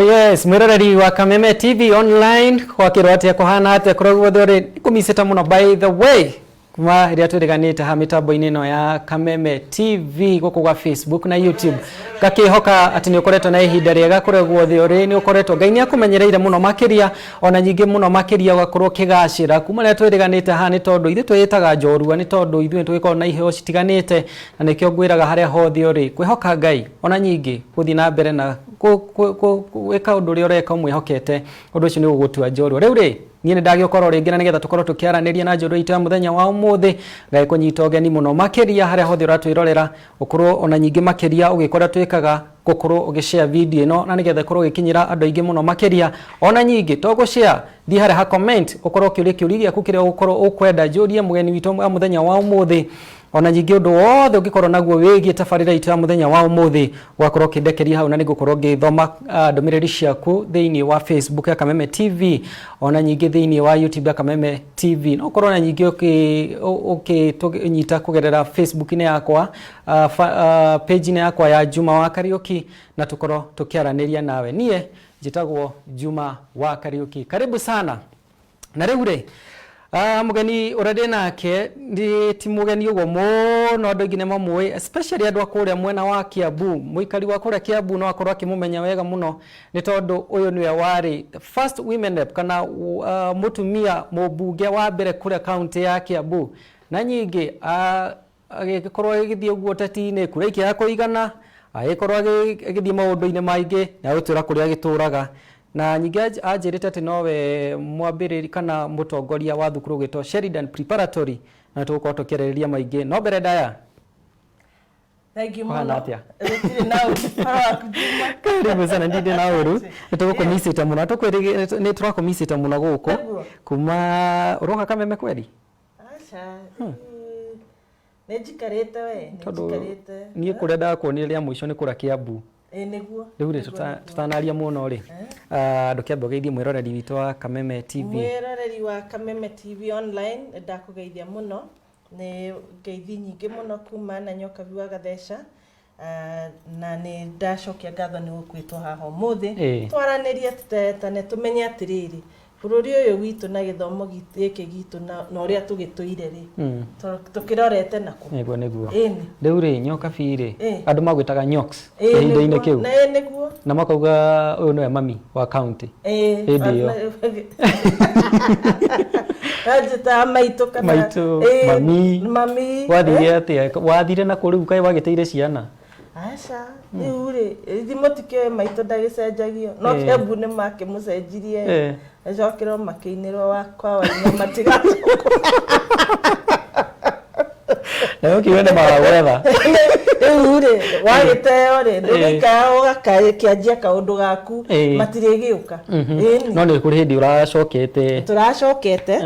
Yes, mwiroreri wa Kameme TV online gwakirwo atia kuhana atia kuria guothe uri kumicite muno. By the way, kuma ria twiriganite ha mitambo-inĩ ĩno ya Kameme TV gũkũ gwa Facebook na YouTube, ngakihoka atĩ nĩ ũkoretwo na ihinda rĩega kũrĩa guothe ũrĩ. Nĩ ũkoretwo Ngai nĩ akũmenyereire mũno makĩria, ona nyingĩ mũno makĩria ũgakorwo ũkĩgacĩra kuma rĩrĩa twĩrĩganĩte haha, nĩ tondũ ithuĩ twĩĩtaga njorua, nĩ tondũ ithuĩ nĩ tũgĩkoragwo na iheo citiganĩte, na nĩkĩo ngwĩraga harĩa hothe ũrĩ kwĩhoka Ngai, ona nyingĩ gũthiĩ na mbere na gwĩka ũndũ ũrĩa ũreka ũmwĩhokete, ũndũ ũcio nĩ ũgũgũtua njorua. Rĩu rĩ, niĩ nĩ ndagĩũka oro rĩngĩ na nĩgetha tũkorwo tũkĩaranĩria na njorua itũ ya mũthenya wa ũmũthĩ. Ngagĩkũnyita ũgeni mũno makĩria harĩa hothe ũratwĩrorera, ũkorwo ona nyingĩ makĩria ũgĩka ũrĩa twĩkaga, gũkorwo ũgĩshare video ĩno na nĩgetha ĩkorwo ĩgĩkinyĩra andũ aingĩ mũno makĩria. Ona nyingĩ to gũshare, thiĩ harĩa ha comment, ũkorwo ũkĩũria kĩũria gĩaku kĩrĩa ũgũkorwo ũkwenda njũrie mũgeni witũ wa mũthenya wa ũmũthĩ. Ona nyingĩ ũndũ wothe ũngĩkorwo naguo wĩgiĩ tabarĩra itũ ya mũthenya wa ũmũthĩ, ũgakorwo ũkĩndekeria hau na nĩngũkorwo ngĩthoma ndũmĩrĩri ciaku thĩinĩ wa Facebook ya Kameme TV, ona nyingĩ thĩinĩ wa YouTube ya Kameme TV. No ũkorwo na nyingĩ ũkĩtũnyita kũgerera Facebook-inĩ yakwa, page-inĩ yakwa ya Juma wa Kariũki, na tũkorwo tũkĩaranĩria nawe. Niĩ njĩtagwo Juma wa Kariũki. Karibu sana. Na rĩu rĩ, mũgeni ũrĩa ndĩ nake nĩ ti mũgeni ũguo mũno, andũ aingĩ nĩ mamũĩ, especially andũ a kũrĩa mwena wa Kiambu. Mũikari wa kũrĩa Kiambu no akorwo akĩmũmenya wega mũno, nĩ tondũ ũyũ nĩwe warĩ the first women rep kana mũtumia mũmbunge wa mbere kũrĩa kaũntĩ ya Kiambu. Na nyingĩ agĩkorwo agĩthiĩ ũguo ũteti-inĩ, kura ikĩaga kũigana, agĩkorwo agĩthiĩ maũndũ-inĩ maingĩ, na agũtwĩra kũrĩa agĩtũraga. Na ningĩ anjĩrĩte atĩ nowe mwambĩrĩri kana mũtongoria wa thukuru ũgwĩtwo Sheridan Preparatory, na tũgũkorwo tũkĩarĩrĩria maingĩ. No mbere ndaya. Thank you Kũhana mũno. Atĩa? Gũtirĩ na ũru. Ũhoro waku, Juma? Karibu sana, ndindĩ na ũru. Nĩ tũgũkũmicĩte mũno. Nĩ tũrakũmicĩte mũno gũkũ. Nĩguo. Kuma ũroka Kameme kweri? Aca. Nĩ njikarĩte we, nĩ Tondũ njikarĩte. niĩ kũrĩa ndakuonire rĩa mũico nĩ kũrĩa Kiambu. Ĩ nĩguo. Rĩu rĩ, Nĩguo, nĩguo. Tũtanaria mũno rĩ, ndũkĩambe ũgeithie mwĩroreri witũ wa Kameme TV. Mwĩroreri wa Kameme TV Online, nĩ ndakũgeithia mũno. Nĩ ngeithi nyingĩ mũno kuma na Nyokabi wa Gatheca. Na nĩ ndacokia ngatho nĩ gũkwĩtwo haha ũmũthĩ. Twaranĩrie, tũteretane, tũmenye atĩrĩrĩ, bũrũri ũyũ witũ na gĩthomo gĩkĩ gitũ na ũrĩa tũgĩtũire rĩ, tũkĩrorete nakũ? Nĩguo nĩguo. Ĩni. Rĩu rĩ, Nyokabi rĩ, andũ magwĩtaga Nyoks kĩhinda-inĩ kĩu. Na ĩ nĩguo. Na makauga ũyũ nĩwe mami wa county. Hĩndĩ ĩyo. Anjĩtaga maitũ kana Maitũ, mami. Mami. Wathire atĩa? Wathire na kũ rĩu kaĩ wagĩteire ciana? Aca, rĩu rĩ, ithuĩ mũtikĩũĩ maitũ ndagĩcenjagio, no Kiambu nĩ makĩmũcenjirie, acokerwo makĩinĩrwo wakwa waina matigacoka. Nawe ũkiuga nĩ magagwetha. Rĩu rĩ, wagĩteo rĩ, ndũgĩikara ũgakĩanjia kaũndũ gaku, matirĩgĩũka. Ĩni. No nĩ kũrĩ hĩndĩ ũracokete. Tũracokete,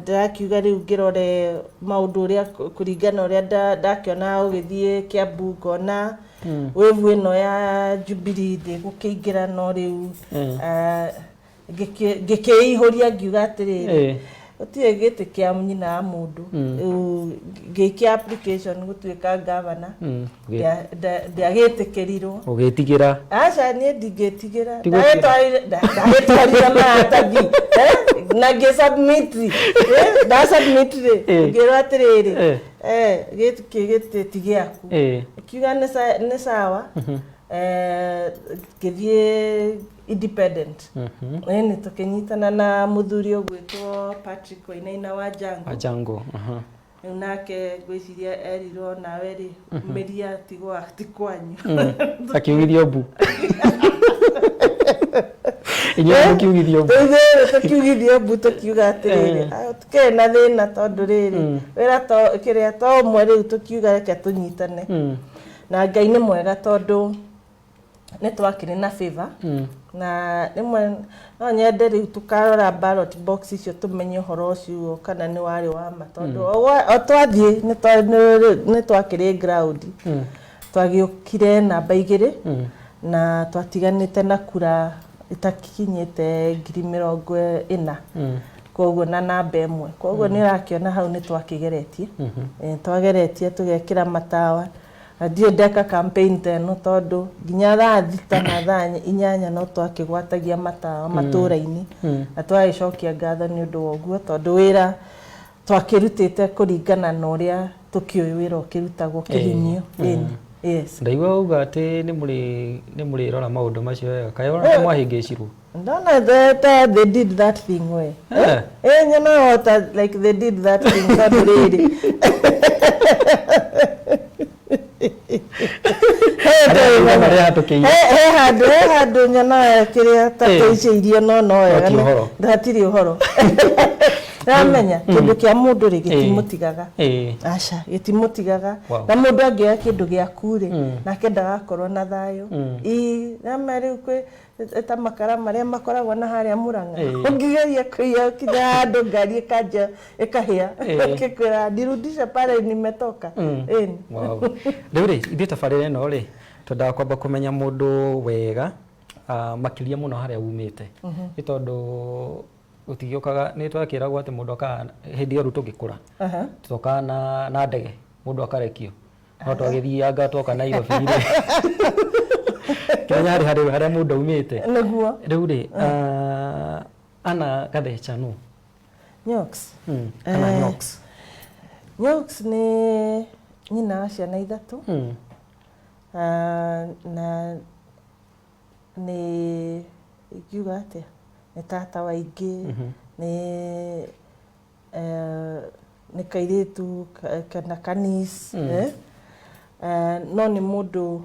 ndĩrakiuga rĩu ngĩrore maũndũ ũrĩa kũringana ũrĩa ndakĩona ũgĩthiĩ Kiambu, ngona wave ĩno ya Jubilee ndĩgũkĩingĩra, no rĩu ngĩkĩihũria ngiuga atĩrĩrĩ, gũtirĩ gĩtĩ kĩa nyina wa mũndũ. Rĩu ngĩikia application gũtuĩka governor. Ndiagĩtĩkĩrirwo. Ũgĩtigĩra? Aca, niĩ ndingĩtigĩra. Ti gwĩtigĩra. Ndagĩtwarire maratathi na ngĩ submit. Nda submit rĩ, ngĩrwo atĩrĩrĩ, gĩkĩ gĩtĩ ti gĩaku. Ngiuga nĩ sawa. Ngĩthiĩ independent. Ĩni, tũkĩnyitana na mũthuri ũgwĩtwo Patrick Wainaina wa Jango. Wa Jango. Rĩu nake ngwĩciria erirwo nawe rĩ, mĩria ti kwanyu. Akiugithio mbu. Inyuĩ mũkiugithio mbu. Ithuĩ tũkiugithio mbu, tũkiuga atĩrĩrĩ, "Ah, tũtikĩrĩ na thĩna, tondũ rĩrĩ wĩra to kĩrĩa to ũmwe." Rĩu tũkiuga reke tũnyitane. Na Ngai nĩ mwega, tondũ nĩ twakĩrĩ na favor. Na rĩmwe no nyende rĩu tũkarora ballot box icio, tũmenye ũhoro ũcio kana nĩ warĩ wa ma, tondũ o twathiĩ nĩ twakĩrĩ ground, twagĩũkire namba 2 na twatiganĩte na kura itakinyĩte 40,000, koguo na namba 1. Koguo nĩ ũrakĩona hau nĩ twakĩgeretie. Twageretie tũgekĩra matawa. Na ndirĩ ndeka campaign ta ĩno, tondũ nginya thaa 6 na thaa 8 no twakĩgwatagia matawa matũra-inĩ, na twagĩcokia ngatho nĩ ũndũ wa ũguo, tondũ wĩra twakĩrutĩte kũringana na ũrĩa tũkĩũĩ wĩra ũkĩrutagwo kĩhinyio. Ĩni, yes. Ndaigua uga atĩ nĩ mũrĩrora maũndũ macio wega. Kaĩ ona nĩ mwahĩngĩcirwo? Ndona they did that thing we. Eh, nyonaga ta like they did that thing, tondũ rĩrĩ Marĩa hatũkĩire. He handũ nyonaga kĩrĩa ta tũicĩirio, no wega. Ti ũhoro. Hatirĩ ũhoro. Ramenya kĩndũ kĩa mũndũ rĩ, gĩtimũtigaga. Aca, gĩtimũtigaga. Na mũndũ angĩoya kĩndũ gĩaku rĩ, nake ndagakorwo na thayũ. Ii nama rĩu kwĩ ta makara marĩa makoragwo na harĩa Murang'a, ũngĩgeria kũiya kinya handũ ngari ĩkanjia ĩkahĩa, ĩkĩkwĩra, "Nirudishe pale nimetoka." Ĩni. Wow. Rĩu rĩ, ithuĩ tabarĩra ĩno rĩ, twendaga kwamba kũmenya mũndũ wega, makĩria mũno harĩa umĩte, nĩ tondũ gũtigĩũkaga nĩ twakĩragwo atĩ mũndũ okaga hĩndĩ ĩyo rĩu tũgĩkũra, tũtokaga na ndege, mũndũ akarekio, no twagĩthianga twoka Nairobi rĩ, kĩmenya harĩ harĩa mũndũ aumĩte. Rĩu rĩ, ana Gathecha nũ? Nyox. Kana Nyox? Nyox nĩ nyina wa ciana ithatũ. Ah, na nĩ ingiuga atĩa, nĩ tata wa ingĩ, nĩ kairĩtu kana kanis, eh? No nĩ mũndũ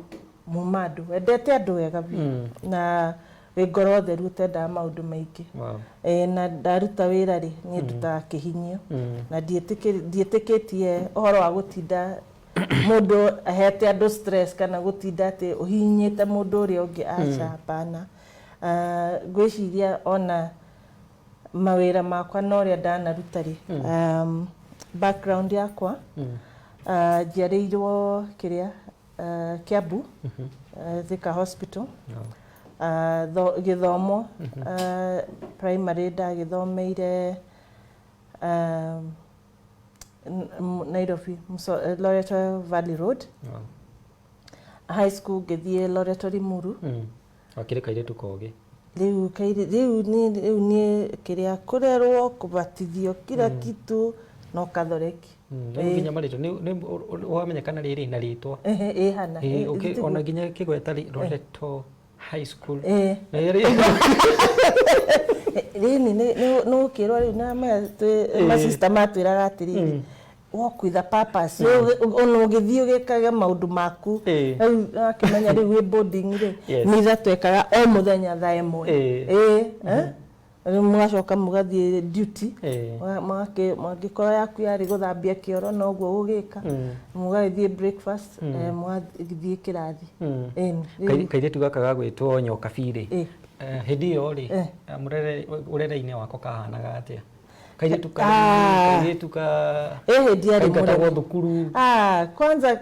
muma andũ, wendete andũ wega biũ, na wĩ ngoro theru, ũtendaga maũndũ maingĩ. Na ndaruta wĩra rĩ, niĩ ndutaga kĩhinyio, na ndiĩtĩkĩtie ũhoro wa gũtinda mũndũ ahete andũ stress, kana gũtinda atĩ ũhihinyĩte mũndũ ũrĩa ũngĩ. Aca, hapana. Ah, ngwĩciria ona mawĩra makwa na ũrĩa ndanaruta rĩ, background yakwa, njiarĩirwo kĩrĩa, Kiambu, Thika Hospital. Gĩthomo, primary ndagĩthomeire Nairobi, Loreto Valley Road. High school ngĩthiĩ Loreto Limuru. Wakĩrĩ kairĩtu kogĩ. Rĩu rĩu niĩ kĩrĩa, kũrerwo, kũbatithio, kila kitu no Kathoreki. Rĩu nginya marĩtwa nĩ wamenyekana rĩrĩ na rĩtwa. Ehe, ĩ hana. Ona nginya kĩgweta rĩ, Loreto High School. Na Rĩni nĩ gũkĩrwo rĩu na masista matwĩraga atĩrĩrĩ, "Walk with a purpose." Rĩu ona ũgĩthiĩ ũgĩkage maũndũ maku, rĩu wakĩmenya rĩu wĩ boarding rĩ, mitha twekaga o mũthenya thaa 1. Ĩ eh? Rĩu mũgacoka mũgathiĩ duty. Mangĩkorwo yaku yarĩ gũthambia kĩoro, noguo ũgĩka, mũgagĩthiĩ breakfast, mũgathiĩ kĩrathi. Ĩni, Kairĩtu gaka gagwĩtwo Nyokabi rĩ, hĩndĩ ĩyo rĩ, ũrere-inĩ wako kahanaga atĩa? Kairĩtu ka kairĩtu ka Ĩ hĩndĩ yarĩ kaingatagwo mũremi. thukuru? Ah, kwanza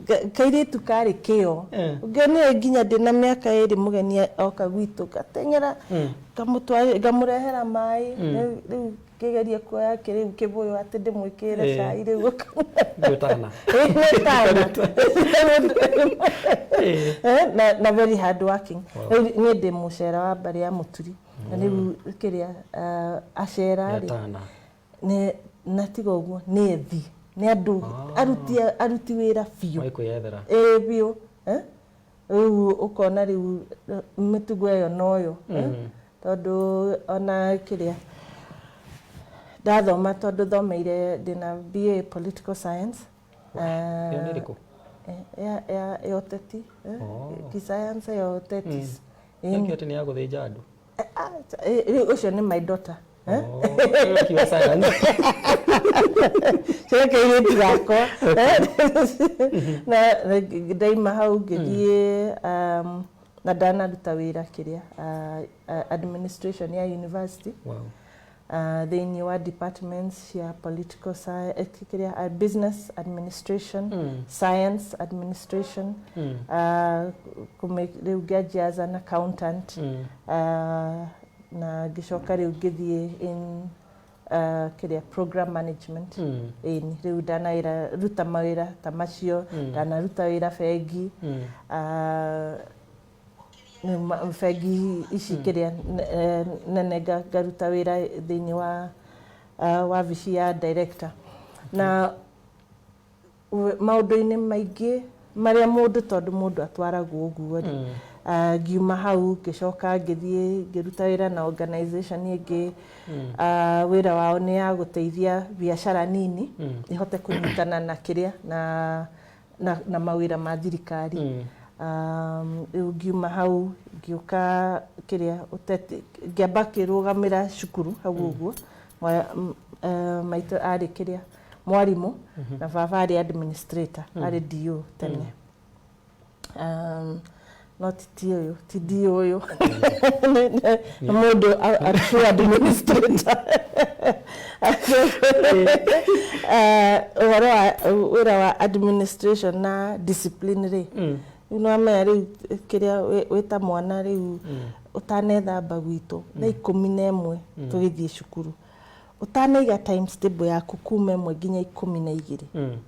kairĩtu karĩ kĩo. Ũngĩonire nginya ndĩna mĩaka 2, mũgeni oka gwitũ, ngateng'era ngamũrehera maĩ. Rĩu ngĩgeria kuoya kĩrĩu kĩbũyũ atĩ ndĩmwĩkĩrĩre cai rĩu. Gwĩtana. Nĩ tana. Na very hard working. Rĩu niĩ ndĩ mũcera wa mbarĩ ya Mũturi, na rĩu kĩrĩa, acera rĩ, Nĩatana. Nĩ na tiga ũguo nĩ ethi, nĩ andũ aruti wĩra biũ. Makwĩyethera. Ĩ biũ, eh? Rĩu ũkona rĩu mĩtugo ĩyo noyo, eh? Tondũ ona kĩrĩa ndathoma, tondũ thomeire ndĩna BA Political Science. Ĩyo nĩ ĩrĩkũ? Ya ũteti, eh? Kiscience ya ũteti. Nĩkĩo atĩ nĩ ya gũthĩnja andũ. Ah, rĩu ũcio nĩ my daughter, eh? Oh, ĩyo science. Cio kairĩtu gakwa. Na ndaima hau ngĩthiĩ, na ndanaruta wĩra kĩrĩa, administration ya university, thĩinĩ wa departments cia political science, kĩrĩa, business administration, science administration, rĩu ngĩanjia as an accountant, na ngĩcoka rĩu ngĩthiĩ in Kĩrĩa program management. Ĩni rĩu ndanawĩra ruta mawĩra ta macio, ndanaruta wĩra bengi. Bengi ici kĩrĩa nene ngaruta wĩra thĩinĩ wa wabici ya director na maũndũ-inĩ maingĩ marĩa mũndũ, tondũ mũndũ atwaragwo ũguo rĩ. Ngiuma hau, ngĩcoka ngĩthiĩ ngĩruta wĩra na organization ĩngĩ. Wĩra wao nĩ ya gũteithia biacara nini ihote kũnyitana na kĩrĩa na mawĩra ma thirikari. Rĩu ngiuma hau, ngĩũka kĩrĩa ũteti, ngĩamba kĩrũgamĩra cukuru hau ũguo. Maitũ arĩ kĩrĩa mwarimũ na baba arĩ administrator, arĩ DO tene. No ti ũyũ, ti DO ũyũ. Nĩ mũndũ a true administrator. Ũhoro wa wĩra wa administration na discipline rĩ, rĩu nĩwamenya rĩu kĩrĩa wĩ ta mwana rĩu ũtanethamba gwitũ thaa 11 tũgĩthiĩ cukuru, ũtanaiga times table yaku kuma 1 nginya 12,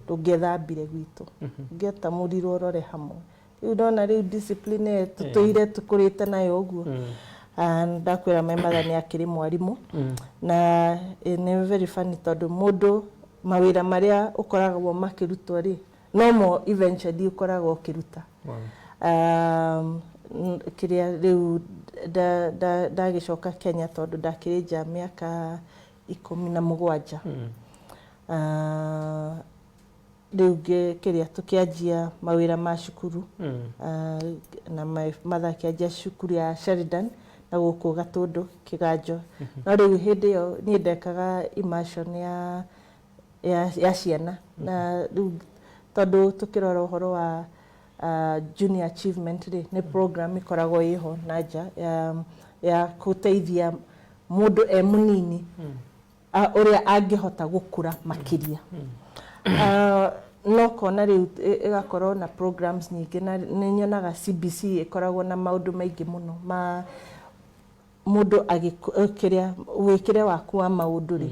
ndũngĩethambire gwitũ, ũngĩatamũrirwo ũrore hamwe. Rĩu ndona rĩu discipline ĩyo tũtũire tũkũrĩte nayo ũguo. Ndakwĩra my mother nĩ akĩrĩ mwarimũ na nĩ very funny, tondũ mũndũ mawĩra marĩa ũkoragwo makĩrutwo rĩ, nomo eventually ũkoragwo ũkĩruta. Kĩrĩa rĩu ndagĩcoka Kenya, tondũ ndakĩrĩ nja mĩaka 17. Rĩu kĩrĩa tũkĩanjia mawĩra ma cukuru. Na my mother akĩanjia cukuru ya Sheridan na gũkũ Gatũndũ Kĩganjo. No rĩu hĩndĩ ĩyo niĩ ndekaga immersion ya ciana, na rĩu tondũ tũkĩrora ũhoro wa junior achievement rĩ, nĩ program ĩkoragwo ĩho na nja ya gũteithia mũndũ e mũnini ũrĩa angĩhota gũkũra makĩria. No kona rĩu ĩgakorwo na programs nyingĩ, na nĩ nyonaga CBC ĩkoragwo na maũndũ maingĩ mũno ma mũndũ kĩrĩa wĩkĩre waku wa maũndũ rĩ,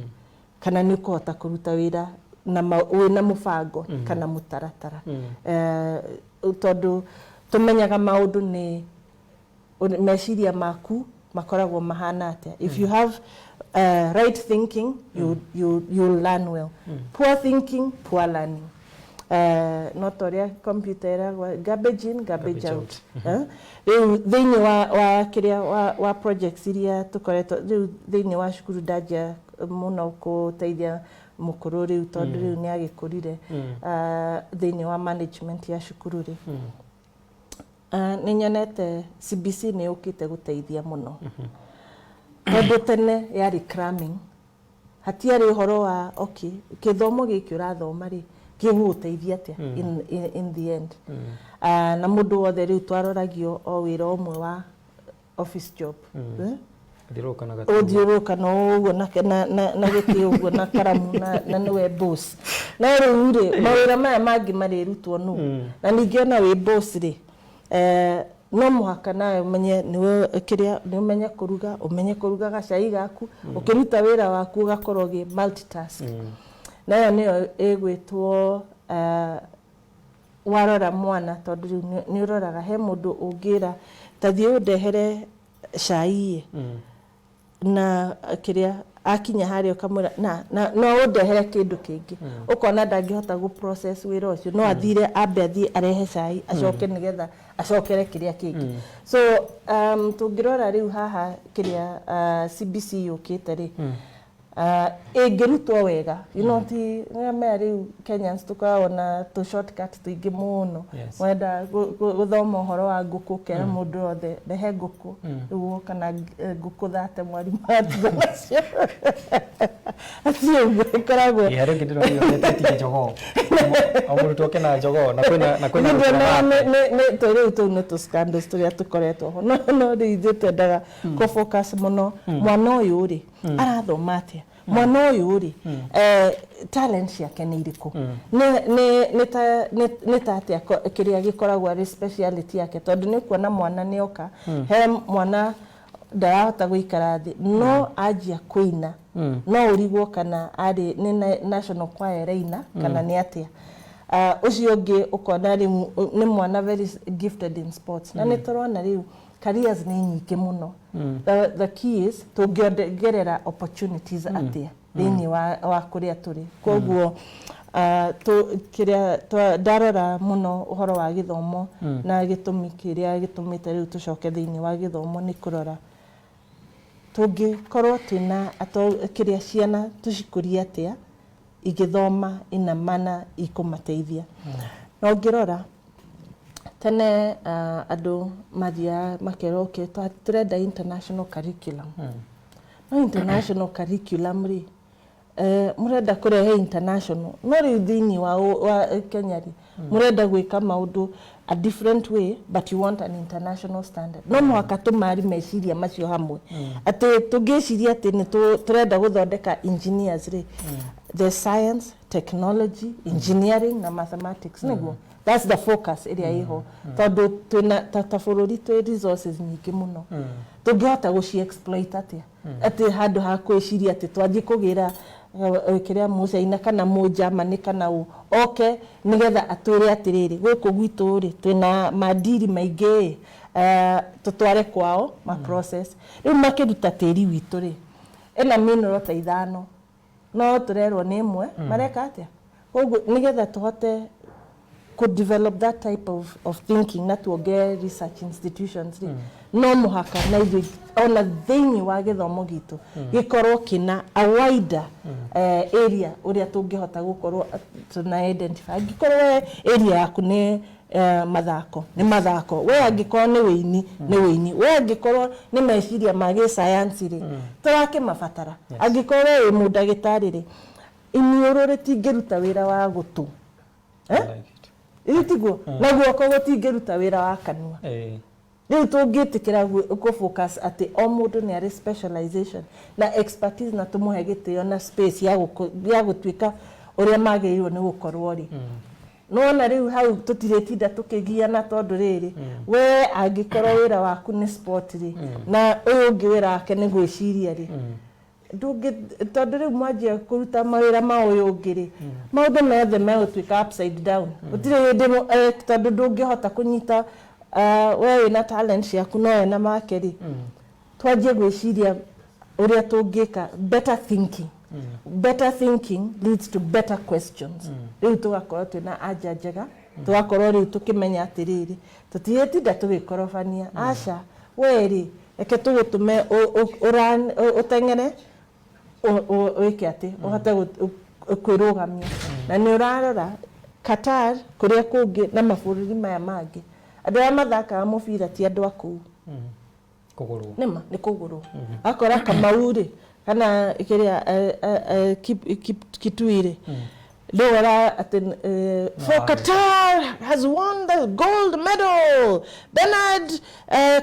kana nĩ ũkũhota kũruta wĩra na wĩna mũbango kana mũtaratara. Tondũ tũmenyaga maũndũ nĩ meciria maku makoragwo mahana atĩa. If you have right thinking, you learn well. Poor thinking, poor learning. No ta ũrĩa computer ĩragwo garbage in, garbage garbage out. Out. Eh? Rĩu thĩinĩ wa kĩrĩa wa projects iria tũkoretwo rĩu thĩinĩ wa cukuru, ndanjia mũno gũteithia mũkũrũ rĩu, tondũ rĩu nĩ agĩkũrire, thĩinĩ wa management ya cukuru rĩ, nĩ nyonete CBC nĩ yũkĩte gũteithia mũno, tondũ tene yarĩ cramming, hatiarĩ ũhoro wa okay, gĩthomo gĩkĩ ũrathoma rĩ, gĩgũgũteithia atĩa in the end. Na mũndũ wothe rĩu twaroragio o wĩra ũmwe wa office job, eh? Thiũrũrũka na gatĩ. Ũthiũrũrũka na ũguo na gĩtĩ ũguo na karamu na nĩwe boss. No rĩu rĩ, mawĩra maya mangĩ marĩrutwo nũ? Na ningĩ ona wĩ boss rĩ, no mũhaka nawe ũmenye nĩwe kĩrĩa nĩ ũmenye kũruga, ũmenye kũruga gacai gaku ũkĩruta wĩra waku, ũgakorwo ũgĩ multitask. Na ĩyo nĩyo ĩgwĩtwo warora mwana, tondũ rĩu nĩ ũroraga he mũndũ ũngĩra ta thiĩ ũndehere cai ĩ, na kĩrĩa akinya harĩa ũkamwĩra na no ũndehere kĩndũ kĩngĩ, ũkona ndangĩhota gũ process wĩra ũcio, no athire ambe athiĩ arehe cai acoke nĩgetha acokere kĩrĩa kĩngĩ. So tũngĩrora rĩu haha kĩrĩa CBC yũkĩte rĩ, ĩngĩrutwo wega, ti nĩamenya rĩu Kenyans tũkoragwo na tũ shortcut tũingĩ mũno. Wenda gũthoma ũhoro wa ngũkũ, ũkera mũndũ wothe rehe ngũkũ, rĩu woka na ngũkũ thate, mwarimũ atiga nacio acio ũguo ĩkoragwo. Ĩ, harĩa ũngĩ ndĩronire ũretĩtie njogoo, o mũrutwo oke na njogoo na kwĩna Nĩ rũtwa ndĩrona wake. Rĩu tũu nĩ tũ scandals tũrĩa tũkoretwo ho, no rĩu ithuĩ twendaga kũ focus mũno mwana ũyũ rĩ, arathoma atĩa, mwana ũyũ rĩ, talent ciake nĩ irĩkũ, nĩ ta atĩa kĩrĩa gĩkoragwo arĩ speciality yake, tondũ nĩ ũkuona mwana nĩ oka he mwana ndarahota gũikara thĩ, no anjia kũina. No ũrigwo kana arĩ nĩ national choir ĩraina kana nĩ atĩa. Ũcio ũngĩ ũkona rĩu nĩ mwana very gifted in sports, na nĩ tũrona rĩu careers nĩ nyingĩ mũno. The key is tũngĩongerera opportunities atĩa thĩinĩ wa kũrĩa tũrĩ. Koguo kĩrĩa ndarora mũno ũhoro wa gĩthomo na gĩtũmi kĩrĩa gĩtũmĩte rĩu tũcoke thĩinĩ wa gĩthomo nĩ kũrora tũngĩkorwo twĩna kĩrĩa ciana tũcikũrie atĩa igĩthoma ina mana ikũmateithia. Na ũngĩrora tene, andũ mathiaga makerwo, okay, tũrenda international curriculum. No international curriculum rĩ, mũrenda kũrehe international, no rĩu thĩinĩ wa Kenya rĩ, mũrenda gwĩka maũndũ a different way, but you want an international standard. No mũhaka tũmari meciria macio hamwe, atĩ tũngĩciria atĩ nĩ tũrenda gũthondeka engineers rĩ, the science, technology, engineering na mathematics nĩguo, that's the focus ĩrĩa ĩho, tondũ twĩna ta bũrũri twĩ resources nyingĩ mũno. Tũngĩhota gũci exploit atĩa, atĩ handũ ha kwĩciria atĩ twathiĩ kũgĩra kĩrĩa mũcaina kana mũnjamani kana ũ oke nĩgetha atwĩre atĩrĩrĩ, gũkũ gwitũ rĩ, twĩna mandiri maingĩ ĩ, tũtware kwao ma process. Rĩu makĩruta tĩri witũ rĩ, ĩna mineral ta ithano, no tũrerwo nĩ ĩmwe. Mareka atĩa? Koguo nĩgetha tũhote could develop that type of thinking na tuongerere research institutions rĩ, no mũhaka na ithuĩ ona thĩinĩ wa gĩthomo gitũ gĩkorwo kĩna a wider area ũrĩa tũngĩhota gũkorwo tuna identify. Angĩkorwo we area yaku nĩ mathako, nĩ mathako. We angĩkorwo nĩ wĩini, nĩ wĩini. We angĩkorwo nĩ meciria ma gĩsayansi rĩ, tũrakĩmabatara. Angĩkorwo we wĩ mũndagĩtarĩ rĩ, iniũrũ rĩtingĩruta wĩra wa gũtũ. I like it. Ĩ tiguo? Na guoko gũtingĩruta wĩra wa kanua. Rĩu tũngĩtĩkĩra kũ focus atĩ o mũndũ nĩ arĩ specialization na expertise, na tũmũhe gĩtĩo na space ya gũtuĩka ũrĩa magĩrĩirwo nĩ gũkorwo rĩ, nona rĩu hau tũtirĩtinda tũkĩgiana, tondũ rĩrĩ, we angĩkorwo wĩra waku nĩ sport rĩ, na ũyũ ũngĩ wĩra wake nĩ gwĩciria rĩ, ndũngĩ, tondũ rĩu mwanjia kũruta mawĩra ma ũyũ ũngĩ rĩ, maũndũ mothe megũtuĩka upside down. Gũtirĩ hĩndĩ tondũ ndũngĩhota kũnyita, we wĩna talent ciaku no ena make rĩ. Twanjie gwĩciria ũrĩa tũngĩka better thinking. Better thinking leads to better questions. Rĩu tũgakorwo twĩna anja njega, tũgakorwo rĩu tũkĩmenya atĩrĩrĩ, tũtirĩtinda tũgĩkorobania. Aca, we rĩ, reke tũgũtũme ũteng'ere, wĩke atĩ ũhote kwĩrũgamia. Na nĩ ũrarora Qatar, kũrĩa kũngĩ na mabũrũri maya mangĩ, andũ arĩa mathakaga mũbira ti andũ a kũu. Kũgũrwo. Nĩma nĩ kũgũrwo. Akora Kamau rĩ, kana kĩrĩa Kitui rĩ, rĩu ara atĩ for Qatar has won the gold medal, Bernard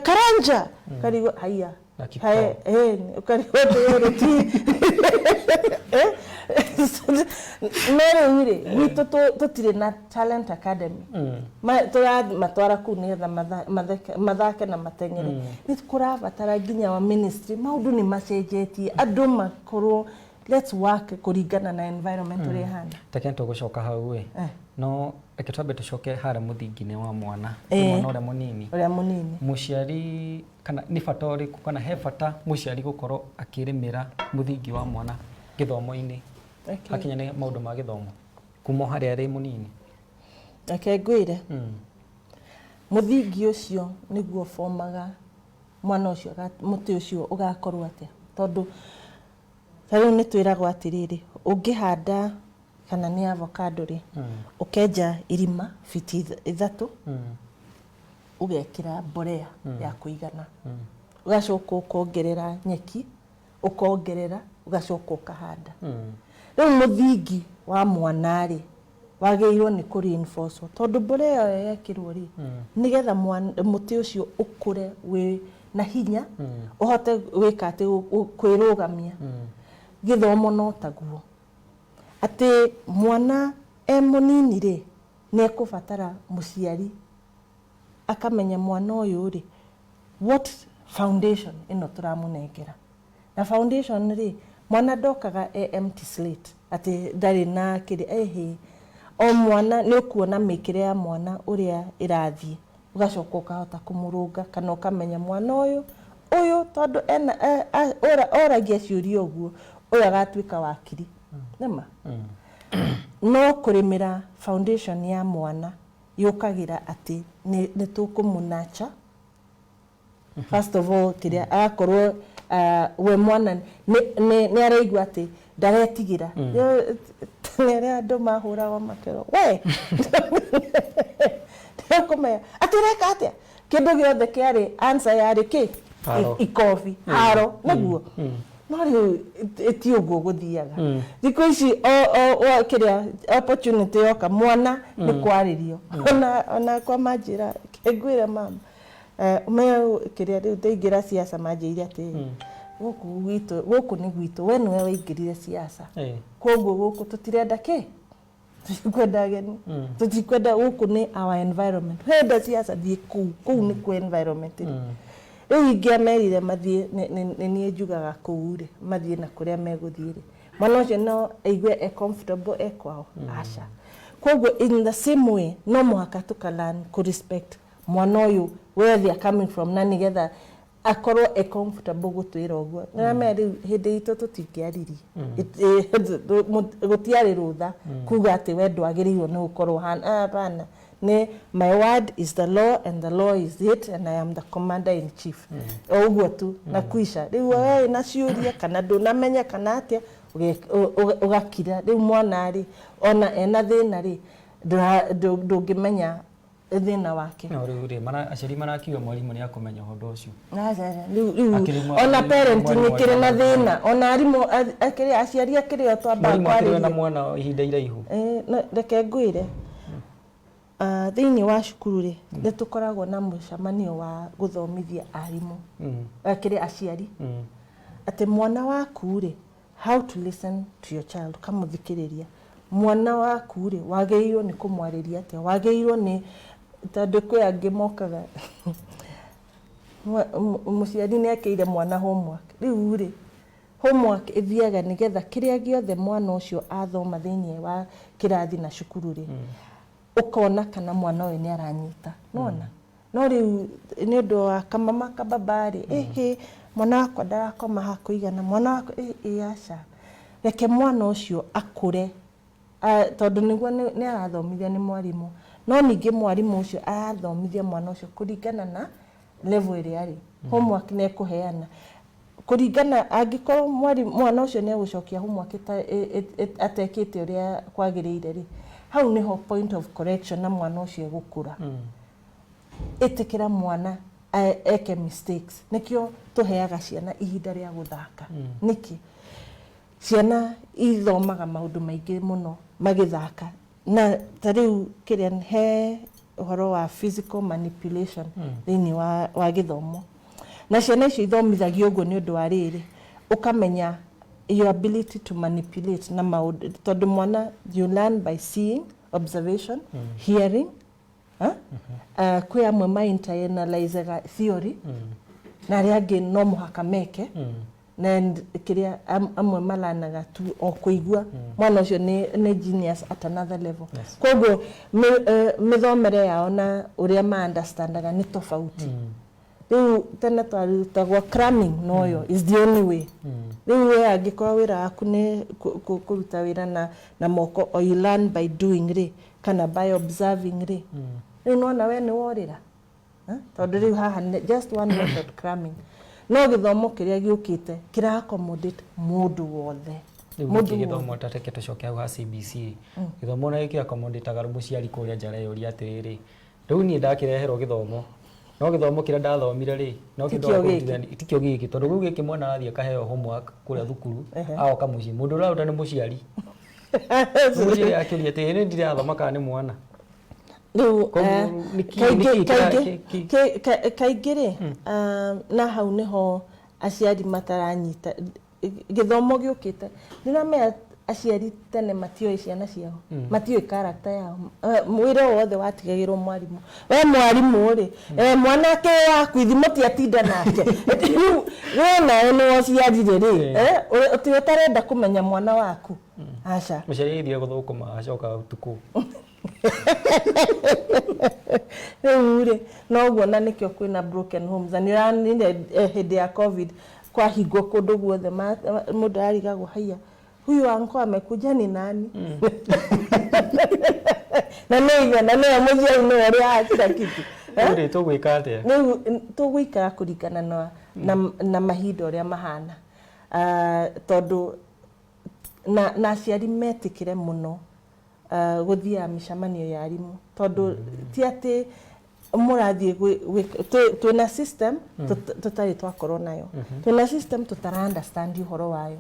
Karanja, karigwo haiya. Na Kiptoo. Ũkarigwo atĩrĩrĩ, ti no rĩu rĩ, gwitũ tũtirĩ na talent academy. Tũramatwara kũu nĩgetha mathake na mateng'ere. Nĩ kũrabatara nginya wa ministry, maũndũ nĩ macenjetie, andũ makorwo, let's work kũringana na environment ũrĩa ĩhana. Take tũgũcoka hau ĩ. No reke twambe tũcoke harĩa mũthingi-inĩ wa mwana. Mwana ũrĩa mũnini. Ũrĩa mũnini. Mũciari, kana nĩ bata ũrĩkũ, kana he bata mũciari gũkorwo akĩrĩmĩra mũthingi wa mwana gĩthomo-inĩ, hakinya nĩ maũndũ ma gĩthomo, kuma o harĩa arĩ mũnini? Reke ngwĩre, mũthingi ũcio nĩguo bomaga mwana ũcio, mũtĩ ũcio ũgakorwo atĩa, tondũ ta rĩu nĩ twĩragwo atĩrĩrĩ, ũngĩhanda kana nĩ avocado rĩ, ũkenja irima fiti 3, ũgekĩra mbolea ya kũigana, ũgacoka ũkongerera nyeki, ũkongerera, ũgacoka ũkahanda. Rĩu mũthingi wa mwana rĩ, wagĩrĩirwo nĩ kũ reinforce, tondũ mbolea ĩyo yekĩrwo rĩ, nĩgetha mũtĩ ũcio ũkũre wĩ na hinya, ũhote gwĩka atĩ kwĩrũgamia. Gĩthomo no taguo, atĩ mwana e mũnini rĩ, nĩ ekũbatara mũciari akamenya mwana ũyũ rĩ, what foundation ĩno tũramũnengera. Na foundation rĩ, mwana Mwana ndokaga e empty slate, atĩ ndarĩ na kĩrĩa ĩhĩ. O mwana nĩ ũkuona mĩkĩre ya mwana ũrĩa ĩrathiĩ, ũgacoka ũkahota kũmũrũnga kana ũkamenya mwana ũyũ ũyũ tondũ ena oragia ciũria ũguo, ũyũ agatuĩka wakiri nĩma. No kũrĩmĩra foundation ya mwana yũkagĩra atĩ nĩ tũkũmũnacha first of all, kĩrĩa agakorwo we mwana nĩ araigua atĩ ndaretigĩra. Nĩ arĩa andũ mahũragwo makerwo we ndĩrakũmenya atĩ ũreka atĩa, kĩndũ gĩothe kĩarĩ answer yarĩ kĩ? Haro. Ikobi haro nĩguo. No rĩu ti ũguo gũthiaga thikũ ici. O kĩrĩa opportunity yoka, mwana nĩ kwarĩrio. Ona kwa manjĩra ngwĩre mama ũmenye kĩrĩa rĩu ndaingĩra siasa, manjĩire atĩ gũkũ gwitũ, gũkũ nĩ gwitũ, we nĩwe waingĩrire siasa, koguo gũkũ tũtirenda kĩ, tũtikwenda ageni, tũtikwenda, gũkũ nĩ our environment. Wenda siasa, thiĩ kũu, kũu nĩ kwa environment rĩ. Rĩu ingĩamerire mathiĩ, nĩ niĩ njugaga kũu rĩ, mathiĩ na kũrĩa megũthiĩ rĩ, mwana ũcio no aigue e comfortable e kwao? Aca. Koguo in the same way no mũhaka tũka learn kũ respect mwana ũyũ, where they are coming from, na nĩgetha akorwo e comfortable gũtwĩra ũguo. Nĩramenya rĩu hĩndĩ itũ tũtingĩaririe, gũtiarĩ rũtha kuga atĩ we ndwagĩrĩirwo nĩ gũkorwo hana. Hapana, nĩ my word is the law and the law is it and I am the commander in chief, o ũguo tu na kuisha. Rĩu we na ciũria kana ndũnamenya kana atĩa, ũgakira. Rĩu mwana rĩ, ona ena thĩna rĩ, ndũngĩmenya thĩna wake. No rĩu rĩ, aciari marakiuga mwarimũ nĩ akũmenya ũndũ ũcio. Aca, rĩu ona parenting ĩkĩrĩ na thĩna, ona arimũ akĩrĩ aciari akĩrĩ o twambaga Mwarimũ akĩrĩ na kwarĩria mwana ihinda iraihu. No, reke ngwĩre, thĩinĩ wa cukuru rĩ, nĩ tũkoragwo na mũcemanio wa gũthomithia arimũ, kĩrĩ aciari, atĩ mwana waku rĩ, how to listen to your child, ũkamũthikĩrĩria mwana waku rĩ, wagĩrĩirwo nĩ kũmwarĩria atĩa, wagĩrĩirwo nĩ, tondũ kwĩ angĩ mokaga, mũciari nĩ ekĩire mwana homework. Rĩu rĩ, homework ĩthiaga nĩgetha kĩrĩa gĩothe mwana ũcio athoma thĩinĩ wa kĩrathi na cukuru rĩ, ũkona kana mwana ũyũ nĩ aranyita nona. No rĩu nĩ ũndũ wa kamama kababa rĩ, ĩhĩ, mwana wakwa ndarakoma ha kũigana, mwana wakwa ĩ aca, reke mwana ũcio akũre. Tondũ nĩguo nĩ arathomithio nĩ mwarimũ, no ningĩ mwarimũ ũcio arathomithia mwana ũcio kũringana na level ĩrĩa arĩ. Homework nĩ ekũheana kũringana, angĩkorwo mwarimũ mwana ũcio nĩ egũcokia homework atekĩte ũrĩa kwagĩrĩire rĩ, hau nĩho point of correction na mwana ũcio egũkũra. Ĩtĩkĩra mwana eke mistakes. Nĩkĩo tũheaga ciana ihinda rĩa gũthaka. Nĩkĩ ciana ithomaga maũndũ maingĩ mũno magĩthaka? Na ta rĩu kĩrĩa he ũhoro wa physical manipulation thĩinĩ wa gĩthomo, na ciana icio ithomithagio ũguo nĩ ũndũ wa rĩrĩ, ũkamenya your ability to manipulate na maũndũ, tondũ mwana, you learn by seeing, observation, hearing. Huh? Kwĩ amwe ma internalizaga theory na arĩa angĩ no mũhaka meke na kĩrĩa amwe malanaga tu o kũigua. Mwana ũcio nĩ genius at another level. Koguo mĩthomere yao na ũrĩa ma understandaga nĩ tofauti. Rĩu tene twarutagwo cramming, noyo is the only way. Rĩu we angĩkorwo wĩra waku nĩ kũruta wĩra na moko, or you learn by doing rĩ, kana by observing rĩ, rĩu nona we nĩ worĩra. Tondũ rĩu haha nĩ just one method, cramming. No gĩthomo kĩrĩa gĩũkĩte kĩra accommodate mũndũ wothe. Rĩu Mũndũ gĩkĩ wothe. Gĩthomo ta reke tũcoke hau ha CBC, gĩthomo na gĩkĩ accommodate mũciari kũrĩa nja areyũria atĩrĩrĩ, rĩu niĩ ndakĩreherwo gĩthomo, no gĩthomo kĩrĩa ndathomire rĩ, no Tikĩo gĩkĩ. Tikĩo gĩkĩ, tondũ rĩu gĩkĩ mwana arathiĩ akaheo homework kũrĩa thukuru, agoka mũciĩ, mũndũ ũrĩa ũraruta nĩ mũciari. Mũciari akĩũria atĩrĩ, nĩ ndirathoma kana nĩ mwana? Rĩu Koguo kaingĩ nĩkĩ kaingĩ kaingĩ rĩ, na hau nĩho aciari mataranyita gĩthomo gĩũkĩte. Nĩramenya Aciari tene matioĩ ciana ciao, matiũĩ character yao. Wĩra o wothe watigagĩrwo mwarimũ. We mwarimũ rĩ, mwanake waku ithimo tiatinda nake. Rĩu we nawe nĩ waciarire rĩ, ũtĩ ũtarenda kũmenya mwana waku? Aca. Mũciari agĩthiĩ gũthũkũma, acoka ũtukũ. Rĩu rĩ, noguo, na nĩkĩo kwĩna broken homes. Na nĩ ũranire hĩndĩ ya COVID kwahingwo kũndũ guothe, mũndũ ararigagwo, haiya, huyu anko amekuja ni nani? Na nĩ ithe na nĩwe mũciari, nĩwe ũrĩhaga kila kitu. Eh? Rĩu rĩ, tũgwĩka atĩa? Rĩu tũgũikara kũringana na mahinda ũrĩa mahana. Tondũ na aciari metĩkĩre mũno gũthiaga mĩcemanio ya arimũ, tondũ ti atĩ mũrathiĩ twĩna system tũtarĩ twakorwo nayo, twĩna system tũtara understand ũhoro wayo.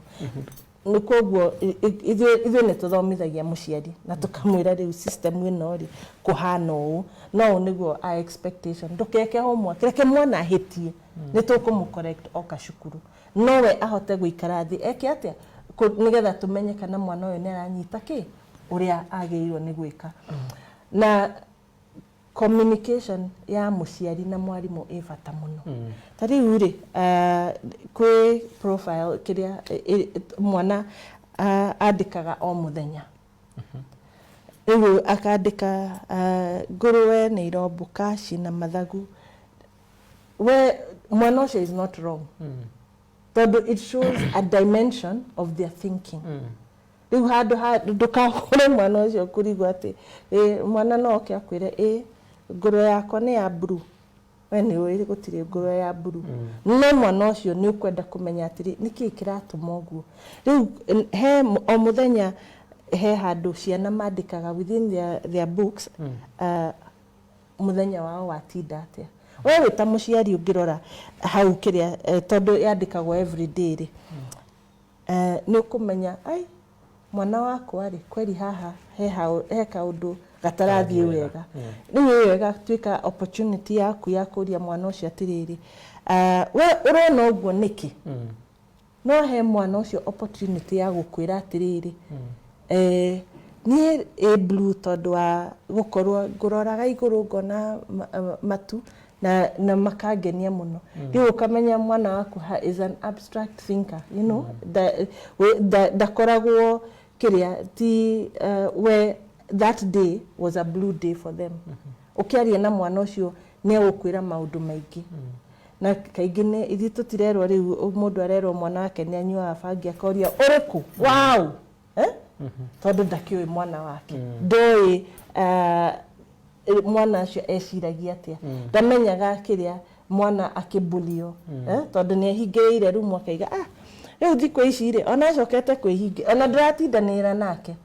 Nĩ koguo ithuĩ nĩ tũthomithagia mũciari na tũkamwĩra, rĩu system ĩno rĩ, kũhana ũũ, no ũũ nĩguo our expectation. Ndũkeke homework, reke mwana ahĩtie, nĩ tũkũmũ correct oka cukuru. Nowe ahote gũikara thĩ eke atĩa nĩgetha tũmenye kana mwana ũyũ nĩ aranyita kĩ ũrĩa agĩrĩirwo nĩ gwĩka. Na communication ya mũciari na mwarimũ ĩ bata mũno. Ta rĩu rĩ, kwĩ profile kĩrĩa mwana andĩkaga o mũthenya. Rĩu akandĩka, "Ngũrũwe nĩ irombũka ciĩna mathagu." We mwana ũcio is not wrong, tondũ it shows a dimension of their thinking. Rĩu handũ ha ndũkahũre mwana ũcio kũrigwo atĩ mwana no oke akwĩre, "Ĩ ngũrwe yakwa nĩ ya blue." We nĩ ũĩ gũtirĩ ngũrwe ya blue, no mwana ũcio nĩ ũkwenda kũmenya atĩrĩ, nĩkĩĩ kĩratũma ũguo. Rĩu he o mũthenya he handũ ciana mandĩkaga within their books, mũthenya wao watinda atĩa. We wĩ ta mũciari ũngĩrora hau kĩrĩa, tondũ yandĩkagwo every day rĩ, nĩ ũkũmenya, ai, mwana wakwa rĩ, kweri haha he kaũndũ gatarathiĩ wega. Rĩu ĩyo ĩgatuĩka opportunity yaku ya kũria mwana ũcio atĩrĩrĩ, "We ũrona ũguo nĩkĩ?" No he mwana ũcio opportunity ya gũkwĩra atĩrĩrĩ, "Niĩ ĩ blue tondũ wa gũkorwo ngũroraga igũrũ ngona matu na makangenia mũno." Rĩu ũkamenya mwana waku is an abstract thinker, ndakoragwo kĩrĩa ti we that day was a blue day for them. Ũkĩaria na mwana ũcio nĩ egũkwĩra maũndũ maingĩ. Na kaingĩ nĩ ithuĩ tũtirerwo, rĩu mũndũ arerwo mwana wake nĩ anyuaga bangi, akoria ũrĩkũ wow, eh? Tondũ ndakĩũĩ mwana wake, ndoĩ mwana ũcio eciragia atĩa, ndamenyaga kĩrĩa mwana akĩmbũlio, eh? Tondũ nĩ ehingĩrĩire rumu akaiga, "Ah, rĩu thikũ ici rĩ, ona acokete kwĩhingi, ona ndĩratindanĩra nake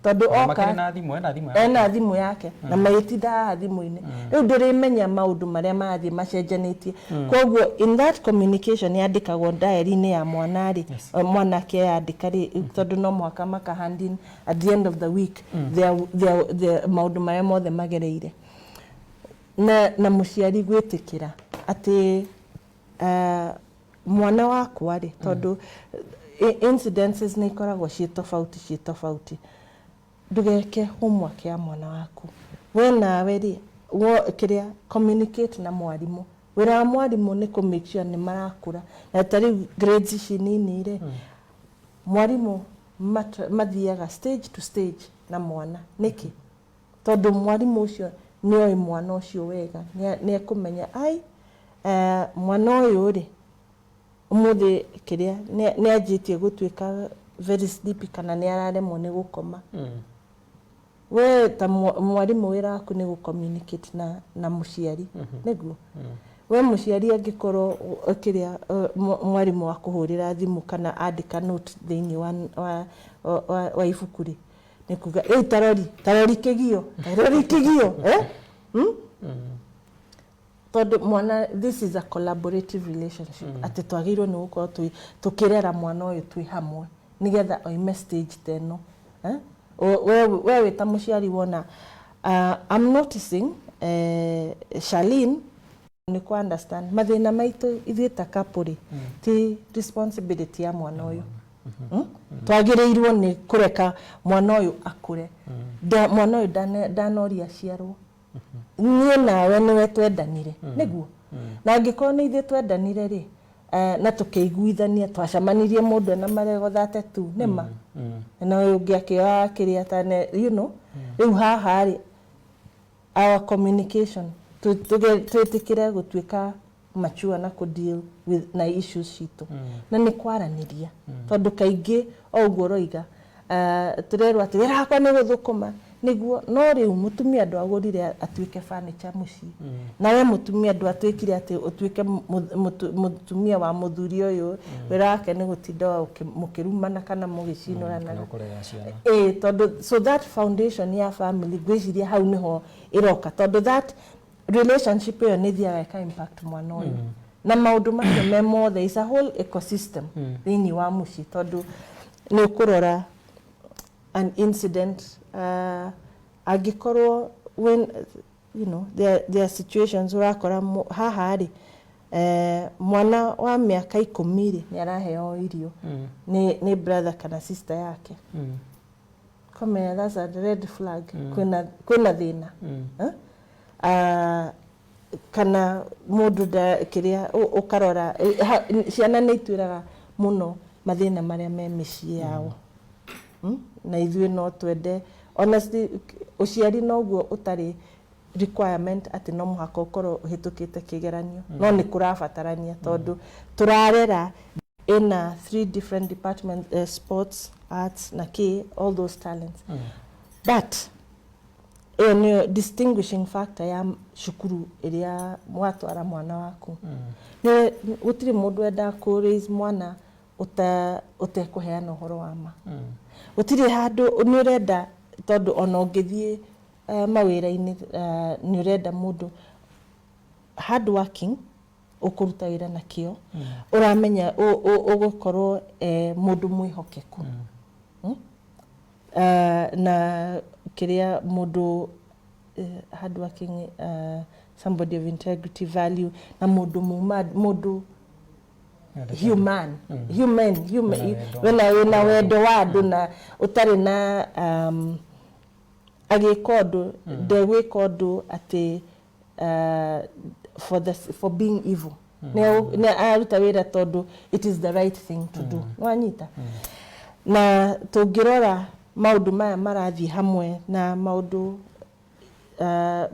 tondũ oka." Makĩrĩ na thimũ, ena thimũ yake. Ena thimũ yake na magĩtinda haha thimũ-inĩ. Rĩu ndũrĩmenya maũndũ marĩa marathiĩ macenjanĩtie. Koguo in that communication yandĩkagwo diary-inĩ ya mwana rĩ, mwana akĩyandĩka rĩ, tondũ no mũhaka maka hand in at the end of the week their maũndũ marĩa mothe magereire. Na mũciari gwĩtĩkĩra atĩ mwana wakwa rĩ, tondũ incidences nĩ ikoragwo ciĩ tofauti ciĩ tofauti, ndũgeke homework ya mwana waku we nawe rĩ, kĩrĩa communicate na mwarimũ. Wĩra wa mwarimũ nĩ kũ make sure nĩ marakũra. Na ta rĩu grades ici nini rĩ, mwarimũ mathiaga stage to stage na mwana. Nĩkĩ? Tondũ mwarimũ ũcio nĩ oĩ mwana ũcio wega, nĩ ekũmenya, ai, mwana ũyũ rĩ, ũmũthĩ kĩrĩa nĩ anjĩtie gũtuĩka very sleepy kana nĩ araremwo nĩ gũkoma. We ta mwarimũ wĩra waku nĩ gũ communicate na mũciari, nĩguo we mũciari angĩkorwo kĩrĩa mwarimũ akũhũrĩra thimũ kana andĩka note thĩinĩ wa ibuku rĩ, nĩ kuga rĩu tarori tarori kĩgio tarori kĩgio, eh? Hmm? Tondũ mwana, this is a collaborative relationship, atĩ twagĩrĩirwo nĩ gũkorwo tũkĩrera mwana ũyũ twĩ hamwe nĩgetha oime stage ta ĩno, eh? We wĩ ta mũciari wona, "I'm noticing Charlene," nĩ kũ understand mathĩna maitũ ithuĩ ta couple rĩ, ti responsibility ya mwana ũyũ. Twagĩrĩirwo nĩ kũreka mwana ũyũ akũre. Mwana ũyũ ndanoria aciarwo. Niĩ nawe nĩwe twendanire, nĩguo? Na angĩkorwo nĩ ithuĩ twendanire rĩ, na tũkĩiguithania, twacemanirie mũndũ ena marego 32, nĩma? Na ũyũ ũngĩ akĩoya kĩrĩa tane, rĩu haha rĩ, our communication, twĩtĩkĩre gũtuĩka mature na kũ deal with na issues citũ, na nĩ kwaranĩria, tondũ kaingĩ o ũguo ũroiga, tũrerwo atĩ wĩra wakwa nĩ gũthũkũma, nĩguo, no rĩu mũtumia ndwagũrire atuĩke furniture mũciĩ, nawe mũtumia ndwatuĩkire atĩ ũtuĩke mũtumia wa mũthuri ũyũ, wĩra wake nĩ gũtinda mũkĩrumana kana mũgĩcinũranaga. Kana kũrera ciana. Ĩĩ, tondũ so that foundation ya family, ngwĩciria hau nĩho ĩroka, tondũ that relationship ĩyo nĩ ĩthiaga ĩka impact mwana ũyũ na maũndũ macio me mothe. Is a whole ecosystem thĩinĩ wa mũciĩ, tondũ nĩ ũkũrora an incident, angĩkorwo when there are situations ũrakora haha rĩ, mwana wa mĩaka 10 rĩ, nĩ araheo irio nĩ brother kana sister yake. Kamenya that's a red flag, kwĩna thĩna. Eh? Kana mũndũ nda kĩrĩa ũkarora, ciana nĩ itwĩraga mũno mathĩna marĩa me mĩciĩ yao. Na ithuĩ no twende, honestly, ũciari noguo ũtarĩ requirement atĩ no mũhaka ũkorwo ũhĩtũkĩte kĩgeranio, no nĩ kũrabatarania, tondũ tũrarera ina three different departments, sports, arts na kĩ, all those talents, but ĩyo nĩyo distinguishing factor ya cukuru ĩrĩa mwatwara mwana waku. Nĩ gũtirĩ mũndũ wendaga kũ raise mwana ũtekũheana ũhoro wa ma. Gũtirĩ handũ nĩ ũrenda, tondũ ona ũngĩthiĩ mawĩra-inĩ, nĩ ũrenda mũndũ hard working, ũkũruta wĩra na kĩo, ũramenya ũgũkorwo mũndũ mwĩhokeku. Na kĩrĩa mũndũ hard working, somebody of integrity, value, na mũndũ muma mũndũ human human human Wĩna wendo. Wĩna wendo wa andũ na ũtarĩ na agĩka ũndũ, ndegwĩka ũndũ atĩ for being evil. Nĩ aruta wĩra tondũ it is the right thing to do. Nĩwanyita? Na tũngĩrora maũndũ maya marathiĩ hamwe na maũndũ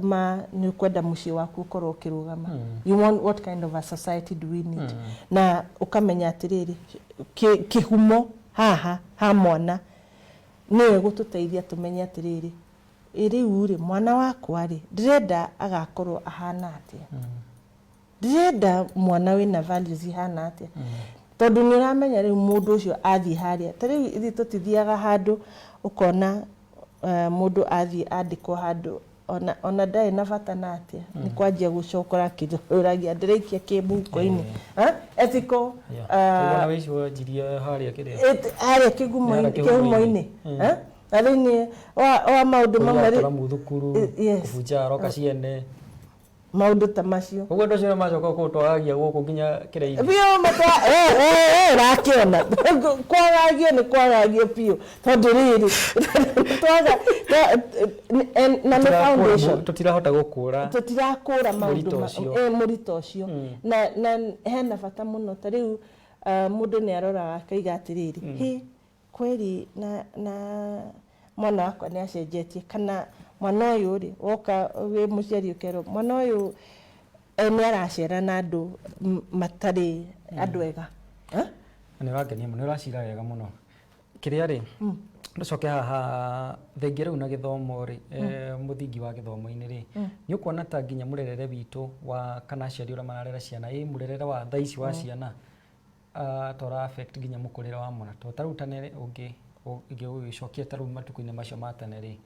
ma nĩ ũkwenda mũciĩ waku ũkorwo ũkĩrũgama. You want, what kind of a society do we need? Na ũkamenya atĩrĩrĩ, kĩhumo haha ha mwana nĩwe gũtũteithia tũmenye atĩrĩrĩ, ĩ rĩu rĩ, mwana wakwa rĩ, ndĩrenda agakorwo ahana atĩa? Ndĩrenda mwana wĩna values ihana atĩa? Tondũ nĩ ũramenya rĩu mũndũ ũcio athiĩ harĩa, ta rĩu ithuĩ tũtithiaga handũ ũkona mũndũ athiĩ andĩkwo handũ ona ndarĩ na bata na atĩa, nĩ kwanjia gũcokora akĩũragia, ndĩraikia kĩ mũhuko-inĩ? Ethical. Ũguo na wĩici wanjirie harĩa kĩrĩa harĩa kĩgumo-inĩ. Kĩhumo-inĩ. Eh? Na thĩinĩ wa maũndũ mamwe tũramu thukuru, Yes. kũbunja roka ciene. Maũndũ ta macio. Ũguo andũ acio macoka kũtwaragia gũkũ nginya kĩrĩa-inĩ. Biũ matwa ũrakĩona kwagagio nĩ kwagagio biũ, tondũ rĩrĩ twaga na nĩ foundation. Tũtirahota gũkũra Tũtirakũra maũndũ mũrito ũcio. Mũrito ũcio na hena bata mũno. Ta rĩu mũndũ nĩ aroraga akaiga atĩrĩrĩ, hĩ, kweri na mwana wakwa nĩ acenjetie, kana mwana ũyũ rĩ, woka wĩ mũciari ũkerwo mwana ũyũ nĩ aracera na andũ matarĩ andũ ega. Eh? Nĩ ũrangenia mũno, nĩ ũracira wega mũno. Kĩrĩa rĩ, tũcoke haha thengia rĩu na gĩthomo rĩ, mũthingi wa gĩthomo-inĩ rĩ, nĩ ũkuona ta nginya mũrerere witũ wa kana aciari ũrĩa mararera ciana, ĩ mũrerere wa thaa ici wa ciana, ta ũra affect nginya mũkũrĩre wa mwana? To ta rĩu tene ũngĩ ingĩgũgĩcokia ta rĩu matukũ-inĩ macio ma tene rĩ,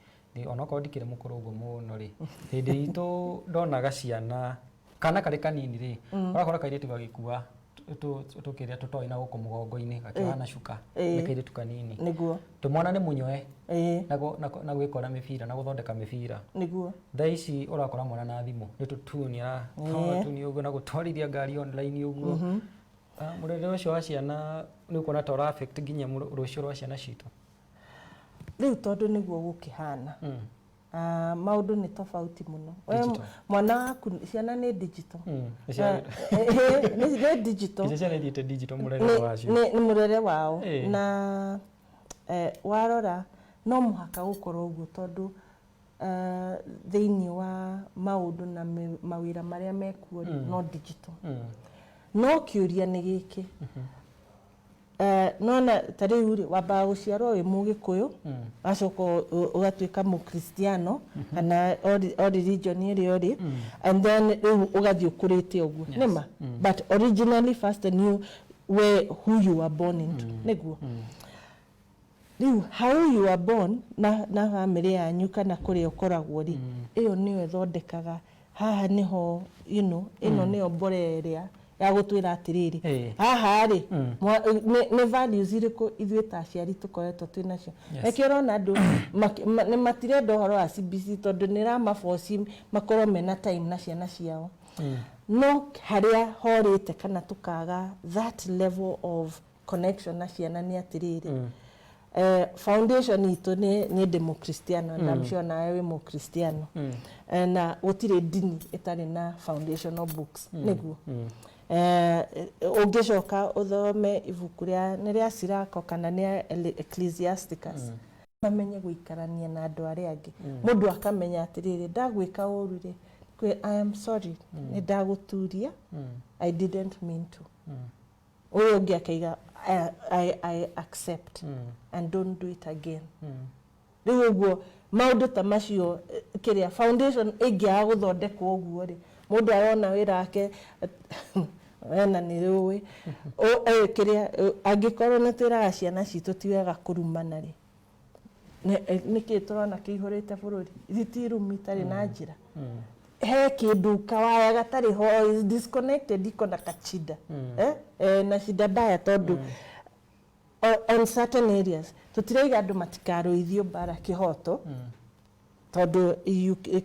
onokorwo ndikĩrĩ mũkũrũ ũguo mũno rĩ, hĩndĩ itũ ndonaga ciana kana karĩ kanini rĩ, ũrakora kairĩtu gagĩkua tũkĩrĩa tũtoĩ na gũkũ mũgongo-inĩ, gakĩoha na cuka, nĩ kairĩtu kanini. Tũ mwana nĩ mũnyoe na gwĩkora mĩbira na gũthondeka mĩbira. Thaa ici ũrakora mwana na thimũ nĩ tũtuni, aratuni ũguo na gũtwarithia ngari online ũguo. Ah, mũrerere ũcio wa ciana nĩ ũkuona ta ũra affect nginya rũciũ rwa ciana citũ? Rĩu tondũ nĩguo gũkĩhana, maũndũ nĩ tofauti mũno. We Digital. mwana waku, ciana nĩ digital. Nĩ digital. Nginya ciana ithiĩte digital mũrerere wacio. Nĩ mũrere wao. Na warora no mũhaka gũkorwo ũguo tondũ thĩinĩ wa maũndũ na mawĩra marĩa mekuo rĩ, no digital. No kĩũria nĩ gĩkĩ, nona ta rĩu rĩ, wambaga gũciarwo wĩ Mũgĩkũyũ, ũgacoka ũgatuĩka Mũkristiano kana o religion ĩrĩa ũrĩ, and then rĩu ũgathiĩ ũkũrĩte ũguo. Nĩma? But originally first and you were who you were born into. Nĩguo? Rĩu how you are born na bamĩrĩ yanyu kana kũrĩa ũkoragwo rĩ, ĩyo nĩyo ĩthondekaga haha nĩho, ĩno nĩyo mborera ĩrĩa ya gũtwĩra atĩrĩrĩ, haha rĩ, nĩ values irĩkũ ithuĩ ta aciari tũkoretwo twĩ nacio. Nĩkĩo ũrona andũ nĩ matirenda ũhoro wa CBC tondũ nĩ ĩramaboci makorwo mena time na ciana ciao. No harĩa horĩte kana tũkaga that level of connection na ciana nĩ atĩrĩrĩ, foundation itũ nĩ ndĩ Mũkristiano and I'm sure nawe wĩ Mũkristiano. Na gũtirĩ ndini ĩtarĩ na foundational books, nĩguo? Ũngĩcoka ũthome ibuku rĩa nĩ rĩa Sirako kana nĩ Ecclesiasticus, mamenye gũikarania na andũ arĩa angĩ. Mũndũ akamenya atĩrĩrĩ, ndagwĩka ũru rĩ, I am sorry, nĩ ndagũturia, I didn't mean to. Ũyũ ũngĩ akaiga I accept and don't do it again. Rĩu ũguo maũndũ ta macio, kĩrĩa foundation ĩngĩaga gũthondekwo ũguo rĩ, mũndũ arona wĩra wake wena nĩ ũĩ kĩrĩa angĩkorwo nĩ twĩraga ciana citũ ti wega kũrumana rĩ, nĩkĩ tũrona kĩihũrĩte bũrũri? Ithi ti irumi itarĩ na njĩra? He kĩndũ kawaya gatarĩ ho, is disconnected, iko na kachida, na shida mbaya tondũ on certain areas tũtiraiga andũ matikarũithio mbara kĩhoto, tondũ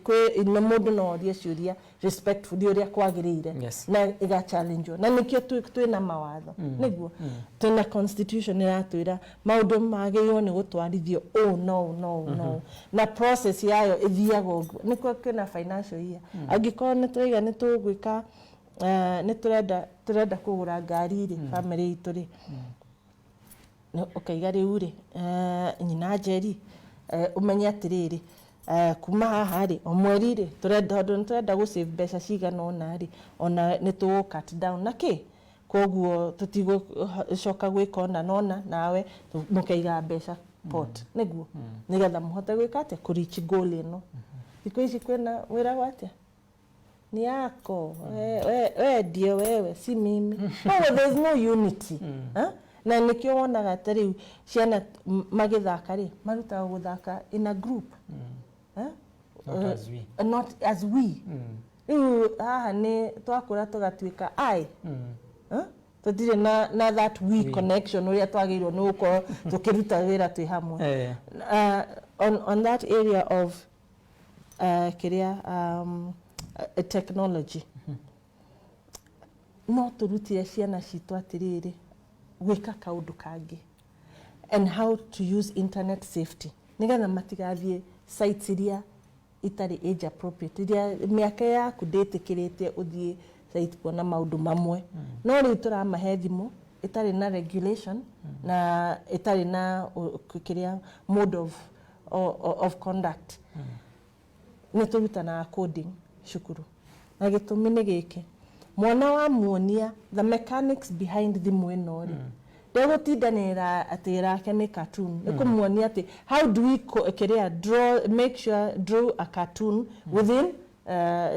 kwĩ na mũndũ no orie ciũria respectfully ũrĩa kwagĩrĩire na ĩga challenge, na nĩkĩo twĩna mawatho, nĩguo twĩna constitution ĩratwĩra maũndũ magĩrĩirwo nĩ gũtwarithio ũũ no ũũ no ũũ no ũũ, na process yayo ĩthiaga ũguo. Nĩkĩo kwĩna financial year. Angĩkorwo nĩ tũraiga nĩ tũgwĩka, nĩ tũrenda kũgũra ngari rĩ, family itũ rĩ, ũkaiga rĩu rĩ, nyina Njeri, ũmenye atĩrĩrĩ, kuma haha rĩ, o mweri rĩ, tũrenda, tondũ nĩ tũrenda gũ save mbeca cigana ũna rĩ, ona nĩ tũgũ cut down na kĩ, koguo tũtigũcoka gwĩka ũna na ũna, nawe mũkaiga mbeca pot, nĩguo nĩgetha mũhote gwĩka atĩa, kũ reach goal ĩno. Thikũ ici kwĩna wĩragwo atĩa, ni yako we ndio wewe, si mimi. Koguo there is no unity. Eh? Na nĩkĩo wonaga ta rĩu ciana magĩthaka rĩ, marutaga gũthaka in a group. Eh? Not as we. Not as we. Rĩu haha nĩ twakũra tũgatuĩka I. Eh? Tũtirĩ na that we connection ũrĩa twagĩrĩirwo nĩ gũkorwo tũkĩruta wĩra twĩ hamwe. On that area of kĩrĩa technology, no tũrutire ciana citũ atĩrĩrĩ, gwĩka kaũndũ kangĩ and how to use internet safety, nĩgetha matigathiĩ sites iria itarĩ age appropriate, iria mĩaka yaku ndĩtĩkĩrĩte ũthiĩ site kuona maũndũ mamwe. No rĩu tũramahe thimũ ĩtarĩ na regulation na ĩtarĩ na kĩrĩa mode of conduct. Nĩ tũrutanaga coding cukuru, na gĩtũmi nĩ gĩkĩ: mwana wamuonia the mechanics behind thimũ ĩno rĩ, ndegũtindanĩra atĩ rake nĩ cartoon. Nĩ kũmuonia atĩ how do we kĩrĩa draw, make sure draw a cartoon within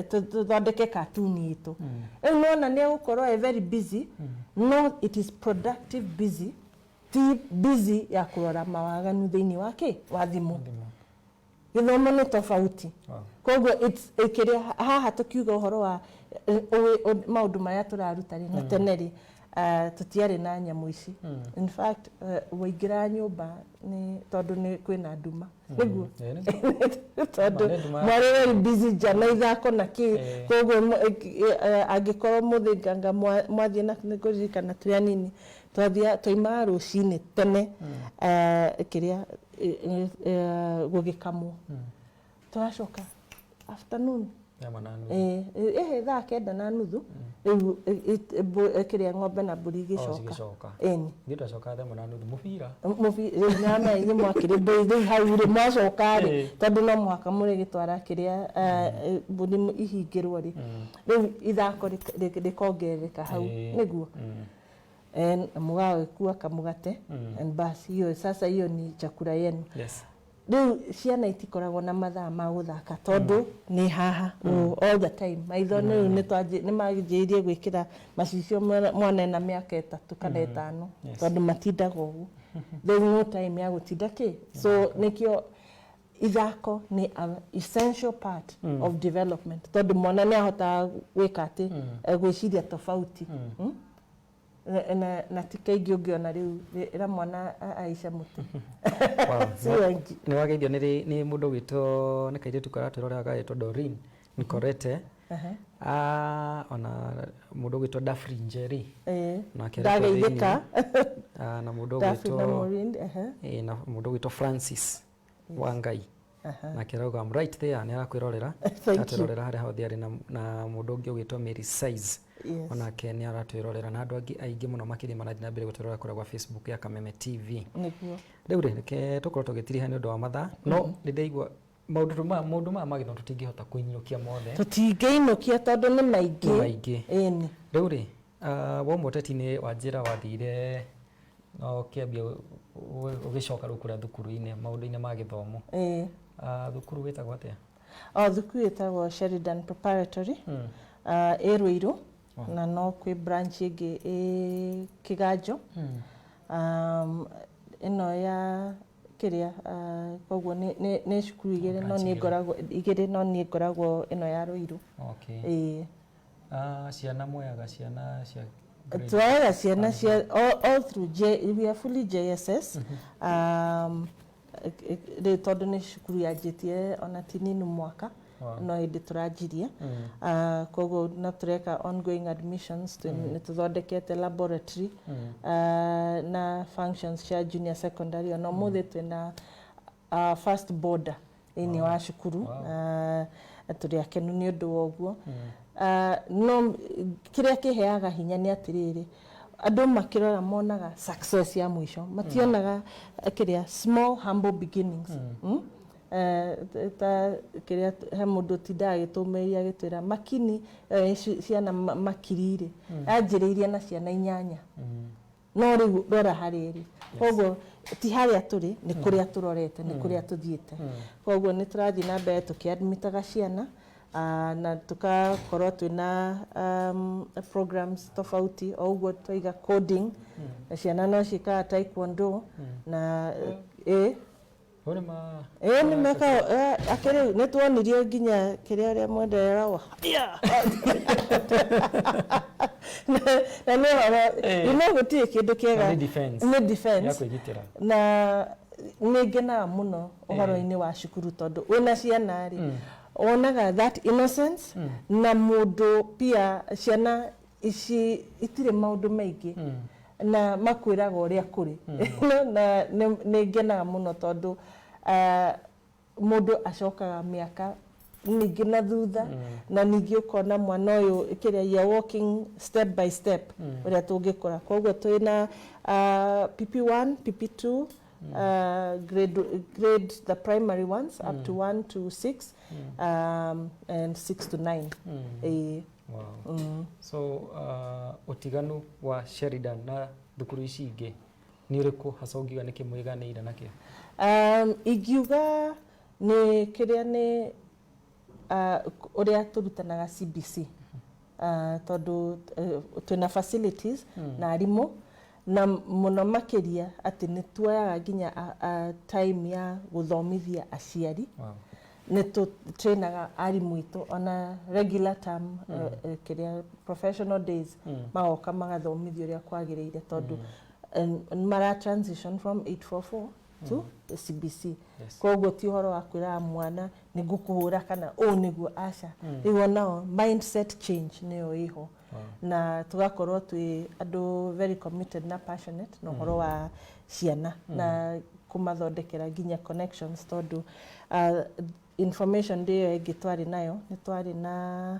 tũthondeke cartoon itũ. Rĩu nĩwona nĩ egũkorwo e very busy, no it is productive busy, ti busy ya kũrora mawaganu thĩinĩ wa kĩ wa thimũ. Gĩthomo nĩ tofauti. Koguo kĩrĩa haha tũkiuga ũhoro wa maũndũ marĩa tũraruta rĩ, na tene rĩ, Tũtiarĩ na nyamũ ici. In fact, waingĩra nyũmba nĩ tondũ nĩ kwĩna nduma, nĩguo. Ĩĩ, nĩguo. Tondũ Nĩ nduma. Mwarĩ very busy nja na ithako na kĩ. Koguo angĩkorwo mũthĩnganga mwathiĩ na nĩngũririkana twĩ anini twathia twaimaga rũcinĩ tene, kĩrĩa gũgĩkamwo, tũracoka afternoon. Ĩmwe na nuthu. Ĩĩ, thaa 9:30 rĩu, kĩrĩa, ng'ombe na mbũri Oh, igĩcoka. Cigĩcoka. Ĩni. Ithuĩ twacokaga 1:30 mũbira. Rĩu nama inyuĩ mwakĩrĩ mbũri rĩu hau rĩ mwacoka rĩ, tondũ no mũhaka mũrĩgĩtwara kĩrĩa, mbũri ihingĩrwo rĩ, rĩu ithako rĩkongerereka hau. Nĩguo. Na mũgagĩkua kamũgate and bas, hiyo sasa hiyo ni chakula yenu. Rĩu ciana itikoragwo na mathaa ma gũthaka tondũ nĩ haha ũũ all the time. Maitho rĩu nĩ manjĩrĩirie gwĩkĩra macicio mwana ena mĩaka 3 kana 5, tondũ matindaga ũguo. There is no time ya gũtinda kĩ, so nĩkĩo ithako nĩ a essential part of development, tondũ mwana nĩ ahotaga gwĩka atĩ gwĩciria tofauti. Na ti kaingĩ ũngĩona rĩu ĩra mwana aice mũtĩ. Si wengi. Nĩ wageithio nĩ mũndũ ũgwĩtwo, nĩ kairĩtu karatwĩrorera gagetwo Doreen Nkorete. Ah, ona mũndũ ũgwĩtwo Dafri Njeri nake arĩ kuo. Ndageithĩka. Thĩinĩ. Ah, na mũndũ Daphne na ũgwĩtwo Maureen, ehe. Na mũndũ ũgwĩtwo Francis Wangai nake arauga, "I'm right there," nĩ arakwĩrorera. Thank you. Aratwĩrorera harĩa hothe arĩ, na mũndũ ũngĩ ũgwĩtwo Mary Size onake nĩ aratwĩrorera, na andũ angĩ aingĩ mũno makĩria marathiĩ na mbere gũtwĩrorera kũrĩa gwa Facebook ya Kameme TV. Rĩu rĩ, reke tũkorwo tũgĩtiriha nĩ ũndũ wa mathaa, no nĩ ndaigua maũndũ maya ma gĩthomo tũtingĩhota kũinũkia mothe. Tũtingĩinũkia tondũ nĩ maingĩ. Nĩ maingĩ. Ĩni. Rĩu rĩ, wauma ũteti-inĩ wa njĩra wathire na ũkĩambia ũgĩcoka rĩu kũrĩa thukuru-inĩ maũndũ-inĩ ma gĩthomo. Thukuru wĩtagwo atĩa? O thukuru ĩtagwo Sheridan Preparatory. Ĩ Ruiru na no kwĩ branch ĩngĩ ĩ Kĩganjo. Ĩno ya kĩrĩa, koguo nĩ cukuru igĩrĩ, no Branch niĩ igĩrĩ. Ngoragwo igĩrĩ, no niĩ ngoragwo ĩno ya Ruiru. Ĩĩ. Ciana moyaga ciana cia grade Tuoyaga ciana cia all through J, we are fully JSS. Rĩu tondũ nĩ cukuru yanjĩtie ona ti ninu mwaka, no hĩndĩ tũranjirie. Koguo no tũreka ongoing admissions. Nĩ tũthondekete laboratory na functions cia junior secondary. Ona ũmũthĩ twĩna first boarder thĩinĩ wa cukuru. Tũrĩ akenu nĩ ũndũ wa ũguo. No kĩrĩa kĩheaga hinya nĩ atĩrĩrĩ, andũ makĩrora monaga success ya mũico, mationaga kĩrĩa small humble beginnings. Ta kĩrĩa he mũndũ ũtindaga agĩtũmĩrĩria agĩtwĩra makini, ciana makiri rĩ, yanjĩrĩirie na ciana inyanya, no rĩu rora harĩa ĩrĩ. Koguo ti harĩa tũrĩ, nĩ kũrĩa tũrorete, nĩ kũrĩa tũthiĩte. Koguo nĩ tũrathiĩ na mbere tũkĩadmitaga ciana, na tũgakorwo twĩna programs tofauti o ũguo twaiga coding, na ciana no ciĩkaga taekwondo na ĩ. Hau nĩ ma Ĩĩ, nĩ mekaga akĩrĩ nĩ tuonirio nginya kĩrĩa ũrĩa mwendereragwo na nĩ ũhoro gũtirĩ kĩndũ kĩega. Na nĩ defense. Nĩ defense. Ya kwĩgitĩra. Na nĩ ngenaga mũno ũhoro-inĩ wa cukuru tondũ wĩna ciana rĩ, wonaga that innocence na mũndũ pia ciana ici itirĩ maũndũ maingĩ na makwĩraga ũrĩa kũrĩ. Na nĩ ngenaga mũno tondũ mũndũ acokaga mĩaka ningĩ na thutha, na ningĩ ũkona mwana ũyũ kĩrĩa, you are walking step by step ũrĩa tũngĩkũra. Koguo twĩna PP1, PP2, grade the primary ones up to 1 to 6 and 6 to 9. Ĩĩ. Wow. So ũtiganu wa Sheridan na thukuru ici ingĩ nĩ ũrĩkũ hasa ũngiuga nĩkĩ mwĩganĩire nakĩo? Ingiuga nĩ kĩrĩa nĩ ũrĩa tũrutanaga CBC, tondũ twĩna facilities na arimũ, na mũno makĩria atĩ nĩ tuoyaga nginya time ya gũthomithia aciari. Nĩ tũtrainaga arimũ aitũ ona regular term, kĩrĩa, professional days, magoka magathomithio ũrĩa kwagĩrĩire, tondũ mara transition from 844 to CBC. Koguo ti ũhoro wa kwĩraga mwana nĩ ngũkũhũra kana ũũ nĩguo, aca. Rĩu onao mindset change nĩyo ĩho, na tũgakorwo twĩ andũ very committed na passionate na ũhoro wa ciana na kũmathondekera nginya connections, tondũ information ndĩyo ĩngĩ twarĩ nayo, nĩ twarĩ na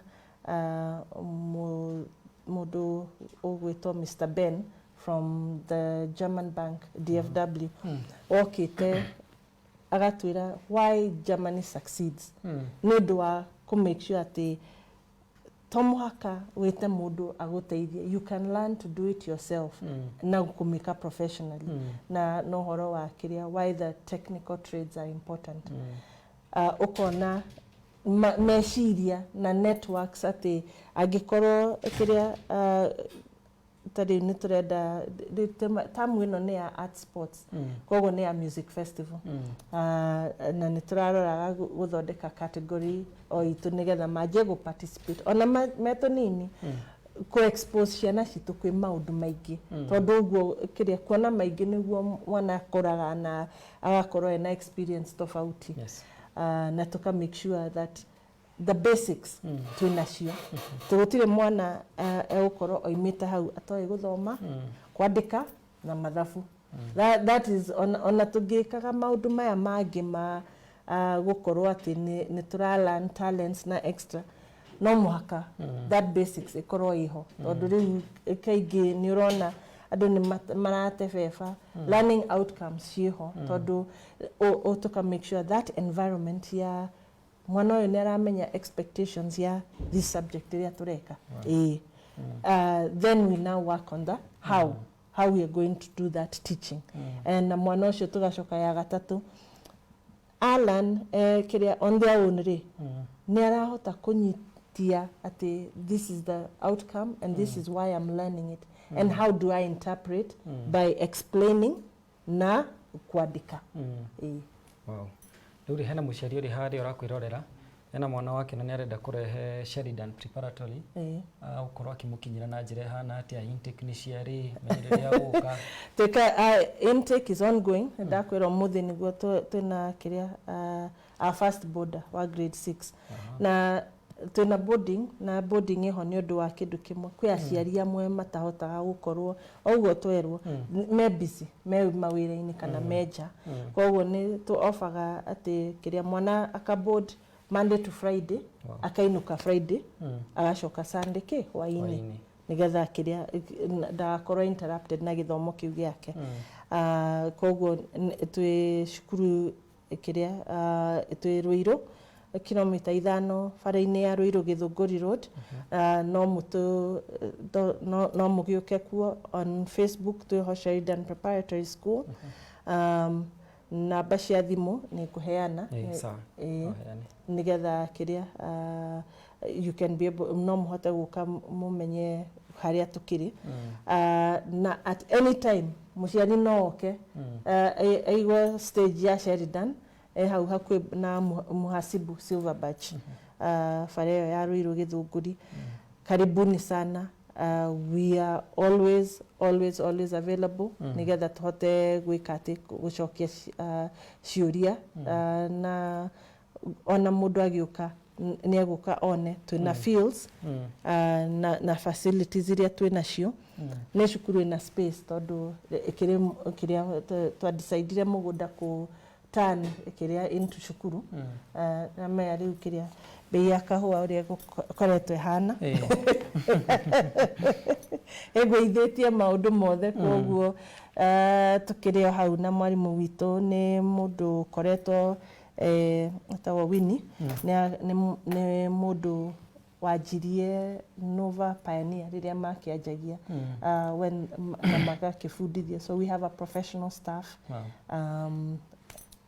mũndũ ũgwĩtwo Mr. Ben from the German bank DFW, okĩte agatwĩra why Germany succeeds, nĩ ũndũ wa kũ make sure atĩ to mũhaka wĩte mũndũ agũteithie, you can learn to do it yourself na kũmĩka professionally, na ũhoro wa kĩrĩa, why the technical trades are important. Ũkona meciria na networks atĩ angĩkorwo kĩrĩa, ta rĩu nĩ tũrenda tamu ĩno nĩ ya art sports, koguo nĩ ya music festival, na nĩ tũraroraga gũthondeka category o itũ nĩgetha manjie gũ participate ona me tũnini, kũ expose ciana citũ kwĩ maũndũ maingĩ, tondũ ũguo kĩrĩa kuona maingĩ nĩguo mwana akũraga na agakorwo ena experience tofauti. Na tuka make sure that the basics twĩ nacio. Tũgũtirĩ mwana egũkorwo oimĩte hau atoĩ gũthoma, kwandĩka na mathabu. That is ona tũngĩkaga maũndũ maya mangĩ ma gũkorwo atĩ nĩ tũra learn talents na extra, no mũhaka that basics ĩkorwo ĩho, tondũ rĩu kaingĩ nĩ ũrona andũ nĩ maratebeba learning outcomes ciĩho, tondũ tũka make sure that environment ya mwana ũyũ nĩ aramenya expectations ya this subject ĩrĩa tũreka. Ĩĩ, then we now work on the how we are going to do that teaching. And na mwana ũcio tũgacoka ya gatatũ Alan, kĩrĩa, on their own rĩ, nĩ arahota kũnyitia atĩ this is the outcome and this is why I'm learning it and how do I interpret by explaining na kwandĩka. Ĩĩ. Wow. Rĩu rĩ, hena mũciari ũrĩ harĩa ũrakwĩrorera, ena mwana wake na nĩ arenda kũrehe Sheridan Preparatory. Gũkorwo akĩmũkinyĩra na njĩra ĩhana atĩa? Intake nĩ ciarĩ menye rĩrĩa gũka? Twĩka, intake is ongoing. Ndakwĩra ũmũthĩ nĩguo twĩna kĩrĩa, our first boarder wa grade 6, na twĩna boarding, na boarding ĩho nĩ ũndũ wa kĩndũ kĩmwe, kwĩ aciari amwe matahotaga gũkorwo o ũguo twerwo, me busy, me mawĩra-inĩ kana me nja. Koguo nĩ tũ offerga atĩ kĩrĩa, mwana aka board Monday to Friday, akainũka Friday, agacoka Sunday kĩ hwaĩ-inĩ, Hwaĩ-inĩ. Nĩgetha kĩrĩa, ndagakorwo interrupted na gĩthomo kĩu gĩake. Koguo twĩ cukuru kĩrĩa, twĩ Rũirũ, kilomita 5 bara-inĩ ya Rũirũ Gĩthũngũri Road. No mũtũ no mũgĩũke kuo. On Facebook twĩho Sheridan Preparatory School. Namba cia thimũ nĩ ngũheana. Sawa. Ĩĩ. Ũheane. Nĩgetha kĩrĩa, you can be able, no mũhote gũka mũmenye harĩa tũkĩrĩ. Na at any time mũciari no oke aigue stage ya Sheridan e hau hakuhĩ na Muhasibu Silver Birch, bara ĩyo ya Ruiru Gĩthũngũri. Karibuni sana. We are always, always, always available nĩgetha tũhote gwĩka atĩ gũcokia ciũria, na ona mũndũ agĩũka nĩ egũka one twĩna fields na facilities iria twĩ nacio. Nĩ cukuru ĩna space, tondũ ĩkĩrĩ kĩrĩa twadecidire mũgũnda kũ turn kĩrĩa into cukuru. Na maya rĩu kĩrĩa, bei ya kahũa ũrĩa ĩkoretwo ĩhana ĩgũithĩtie maũndũ mothe. Koguo tũkĩrĩ o hau, na mwarimũ witũ nĩ mũndũ ũkoretwo, etagwo Winnie, nĩ mũndũ wanjirie Nova Pioneer rĩrĩa makĩanjagia, when na magakĩbundithia, so we have a professional staff.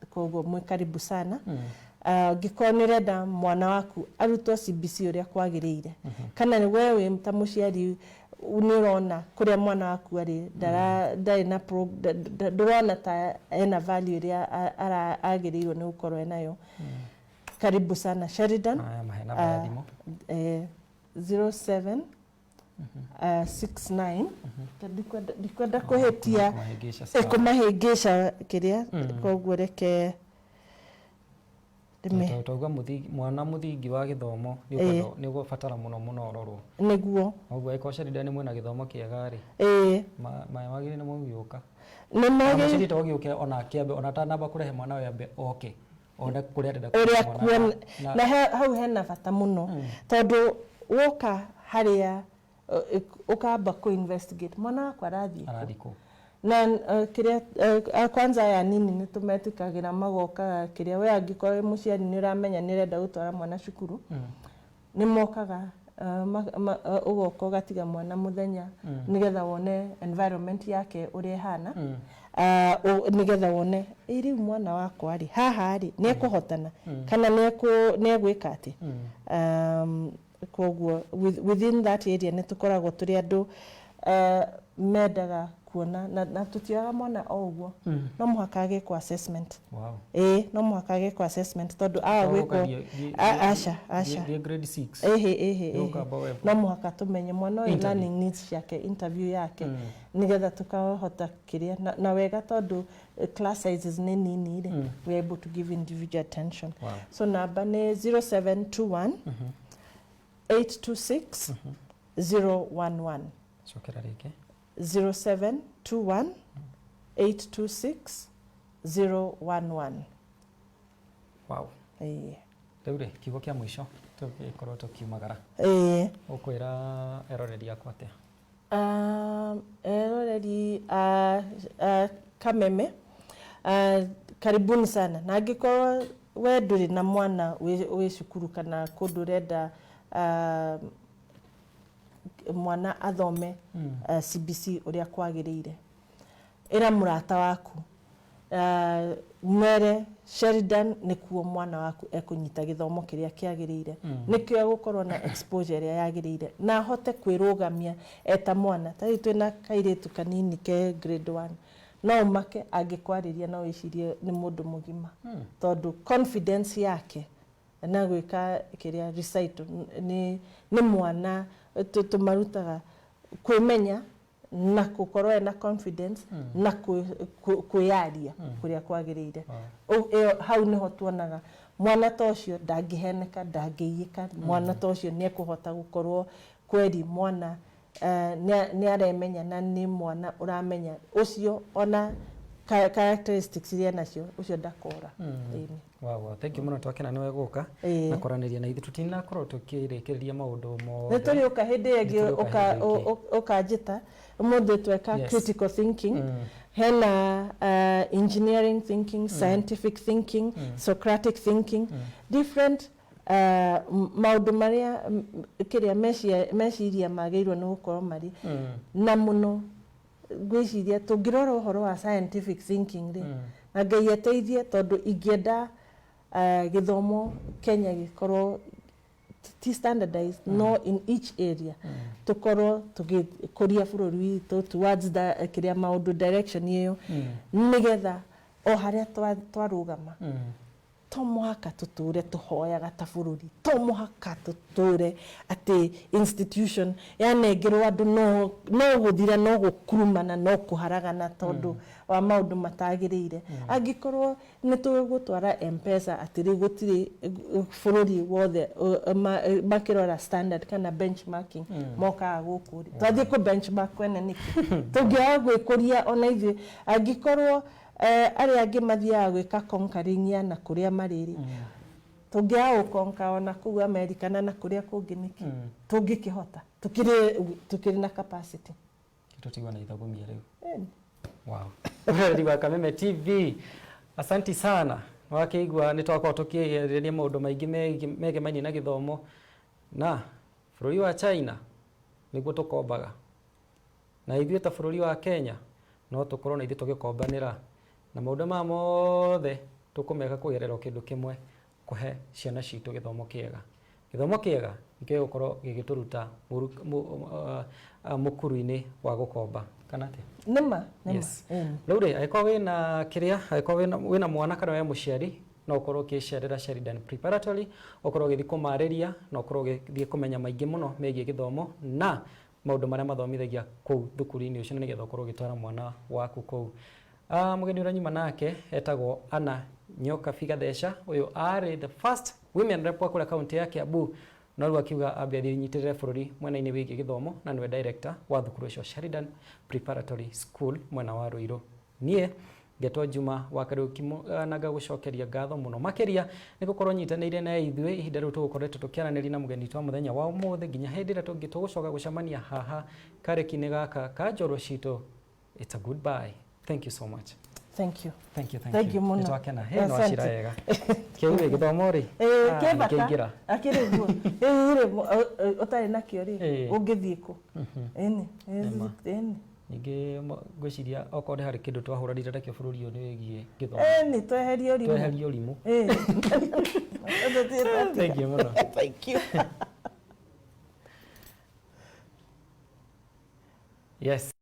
Koguo mwĩ karibu sana. Angĩkorwo nĩ ũrenda mwana waku arutwo CBC ũrĩa kwagĩrĩire, kana nĩ we wĩ ta mũciari nĩ ũrona kũrĩa mwana waku arĩ ndarĩ na ndũrona ta ena value ĩrĩa agĩrĩirwo nĩ gũkorwo enayo. Karibu sana Sheridan. Haya, mahe namba ya thimũ. 07 69. Ndikwenda kũhĩtia. Kũmahĩngĩca, sawa. Kũmahĩngĩca kĩrĩa, koguo reke Tauga mwana mũthingi wa gĩthomo nĩ ũgũbatara mũno mũno ũrorwo. Nĩguo. Koguo angĩkorwo Sheridan mwĩna gĩthomo kĩega rĩ, mawagĩrĩire nĩ mũgĩũka. Nĩ magĩrĩire. Mũciari to gĩũke ona kĩambe, ona atanamba kũrehe mwana we ambe oke one kũrĩa arenda ũrĩa kũrehe mwana. Kuona na hau hena bata mũno, tondũ woka harĩa ũkamba kũ investigate mwana wakwa arathiĩ kũ. Arathiĩ kũ. Na kĩrĩa kwanza aya nini nĩ tũmetĩkagĩra magokaga kĩrĩa, we angĩkorwo wĩ mũciari nĩ ũramenya nĩ ũrenda gũtwara mwana cukuru, nĩ mokaga, ũgoka ũgatiga mwana mũthenya nĩgetha wone environment yake ũrĩa ĩhana, nĩgetha wone ĩ rĩu mwana wakwa rĩ haha rĩ nĩ ekũhotana kana nĩ egwĩka atĩ. Koguo within that area nĩ tũkoragwo tũrĩ andũ mendaga kuona na tũtioyaga mwana o ũguo, no mũhaka agĩkwo assessment. Ĩĩ, no mũhaka agĩkwo assessment, tondũ aga gwĩkwo aca aca. Thiĩ grade 6. Ĩhĩ. Nĩũkamba wetwo. No mũhaka tũmenye mwana ũyũ Interview. Learning needs ciake, interview yake, nĩgetha tũkahota kĩrĩa na wega, tondũ class sizes nĩ nini rĩ, we are able to give individual attention. So namba nĩ 0721 826 011. Cokera rĩngĩ. 0721 826 011. Ĩĩ. Rĩu rĩ, kiugo kĩa mũico tũgĩkorwo tũkiumagara, ũkwĩra eroreri akwa atĩa? Eroreri a Kameme, karibuni sana, na angĩkorwo we ndũrĩ na mwana wĩ cukuru kana kũndũ ũrenda mwana athome CBC ũrĩa kwagĩrĩire, ĩra mũrata waku, mwere Sheridan nĩkuo mwana waku ekũnyita gĩthomo kĩrĩa kĩagĩrĩire, nĩkĩo egũkorwo na exposure ĩrĩa yagĩrĩire na ahote kwĩrũgamia eta mwana. Ta rĩu twĩna kairĩtu kanini ke grade 1, no ũmake angĩkwarĩria no wĩcirie nĩ mũndũ mũgima, tondũ confidence yake na gwĩka kĩrĩa recital nĩ mwana tũmarutaga kwĩmenya na gũkorwo ena confidence na kwĩyaria kũrĩa kwagĩrĩire. Ĩyo hau nĩho tuonaga mwana ta ũcio ndangĩheneka, ndangĩiyĩka, mwana ta ũcio nĩ ekũhota gũkorwo kweri mwana nĩ aremenya na nĩ mwana ũramenya ũcio ona characteristics iria nacio ũcio ndakora. Ĩni. Wow, thank you mũno, twakena nĩwe gũka na kwaranĩria na ithuĩ, tutinakorwo tũkĩrĩkĩrĩria maũndũ mothe. Nĩ tũrĩũka hĩndĩ ĩyo ĩngĩ. Nĩtũrĩũka hĩndĩ ĩngĩ. Ũkanjĩta ũmũthĩ tweka critical thinking, hena engineering thinking, scientific thinking, Socratic thinking, different maũndũ marĩa kĩrĩa meciria magĩrĩirwo nĩ gũkorwo marĩ na mũno. Ngwĩciria tũngĩrora ũhoro wa scientific thinking rĩ, na Ngai ateithie, tondũ ingĩenda gĩthomo Kenya gĩkorwo ti standardized, no in each area tũkorwo tũgĩkũria bũrũri witũ towards the kĩrĩa maũndũ direction ĩyo, nĩgetha o harĩa twarũgama, to mũhaka tũtũre tũhoyaga ta bũrũri, to mũhaka tũtũre atĩ institution yanengerwo andũ no gũthira, no gũkurumana, no kũharagana tondũ wa maũndũ matagĩrĩire. Angĩkorwo nĩ tũgũtwara M-Pesa atĩ rĩu gũtirĩ bũrũri wothe makĩrora standard kana benchmarking mokaga gũkũ rĩ, twathiĩ kũ benchmark kwene nĩkĩ tũngĩaga gwĩkũria ona ithuĩ? Angĩkorwo arĩa angĩ mathiaga gwĩka conquering ya na kũrĩa marĩ rĩ, tũngĩaga gũkonka ona kũu America na kũrĩa kũngĩ nĩkĩ? Tũngĩkĩhota, tũkĩrĩ na capacity. Tũtigwo na ithagumia rĩu. Ĩni. Wow. Mwĩroreri wa Kameme TV, asanti sana. Wakĩigua nĩ twakorwo tũkĩarĩrĩria maũndũ maingĩ megemainie na gĩthomo na bũrũri wa China nĩguo tũkombaga, na ithuĩ ta bũrũri wa Kenya no tũkorwo na ithuĩ tũgĩkombanĩra, na maũndũ maya mothe tũkũmeka kũgerera o kĩndũ kĩmwe, kũhe ciana citũ gĩthomo kĩega. Gĩthomo kĩega nĩkĩo gĩgũkorwo gĩgĩtũruta mũkuru-inĩ wa gũkomba, kana atĩa? Nĩma nĩma. Yes. Ĩni. Rĩu rĩ, angĩkorwo wĩna kĩrĩa, angĩkorwo wĩna mwana kana we mũciari. No ũkorwo ũkĩcerera Sheridan Preparatory, ũkorwo ũgĩthiĩ kũmarĩria na ũkorwo ũgĩthiĩ kũmenya maingĩ mũno megiĩ gĩthomo na maũndũ marĩa mathomithagia kũu thukuru-inĩ ũcio, na nĩgetha ũkorwo ũgĩtwara mwana waku kũu. Mũgeni ũrĩa nyuma nake etagwo Anna Nyokabi Gatheca. Ũyũ arĩ the first women rep wa kũrĩa kaunti ya Kiambu, no rĩu akiuga ambe athiĩ nyitĩrĩre bũrũri mwena-inĩ wĩgiĩ gĩthomo, na nĩwe director wa thukuru ũcio Sheridan Preparatory School mwena wa Ruiru. Niĩ ngetwo Juma wa Kariuki na ngagũcokeria ngatho mũno makĩria nĩ gũkorwo nyitanĩire na ithuĩ ihinda rĩu tũgũkoretwo tũkĩaranĩria na mũgeni witũ wa mũthenya wa ũmũthĩ nginya hĩndĩ ĩrĩa tũngĩ tũgũcoka gũcemania haha karĩki-inĩ gaka ka njorua citũ. It's a goodbye. Thank you so much. Thank you. Thank you, thank Thank you. you mũno. Nĩtwakena. Hĩ, no Asante. acira wega. Kĩu rĩ, gĩthomo rĩ? Ĩĩ, Ah, kĩ bata. nĩkĩaingĩra. Akĩrĩ guo. Rĩu rĩ, ũtarĩ nakĩo rĩ, Ĩĩ. ũngĩthiĩ kũ? Ĩni, Nĩma. ĩni. Ningĩ ngwĩciria okorwo nĩ harĩ kĩndũ twahũranire nakĩo bũrũri ũyũ nĩ wĩgiĩ gĩthomo. Ĩni, tweherie ũrimũ. Tweherie ũrimũ. Ĩĩ. Thank you mũno. Thank you. Yes.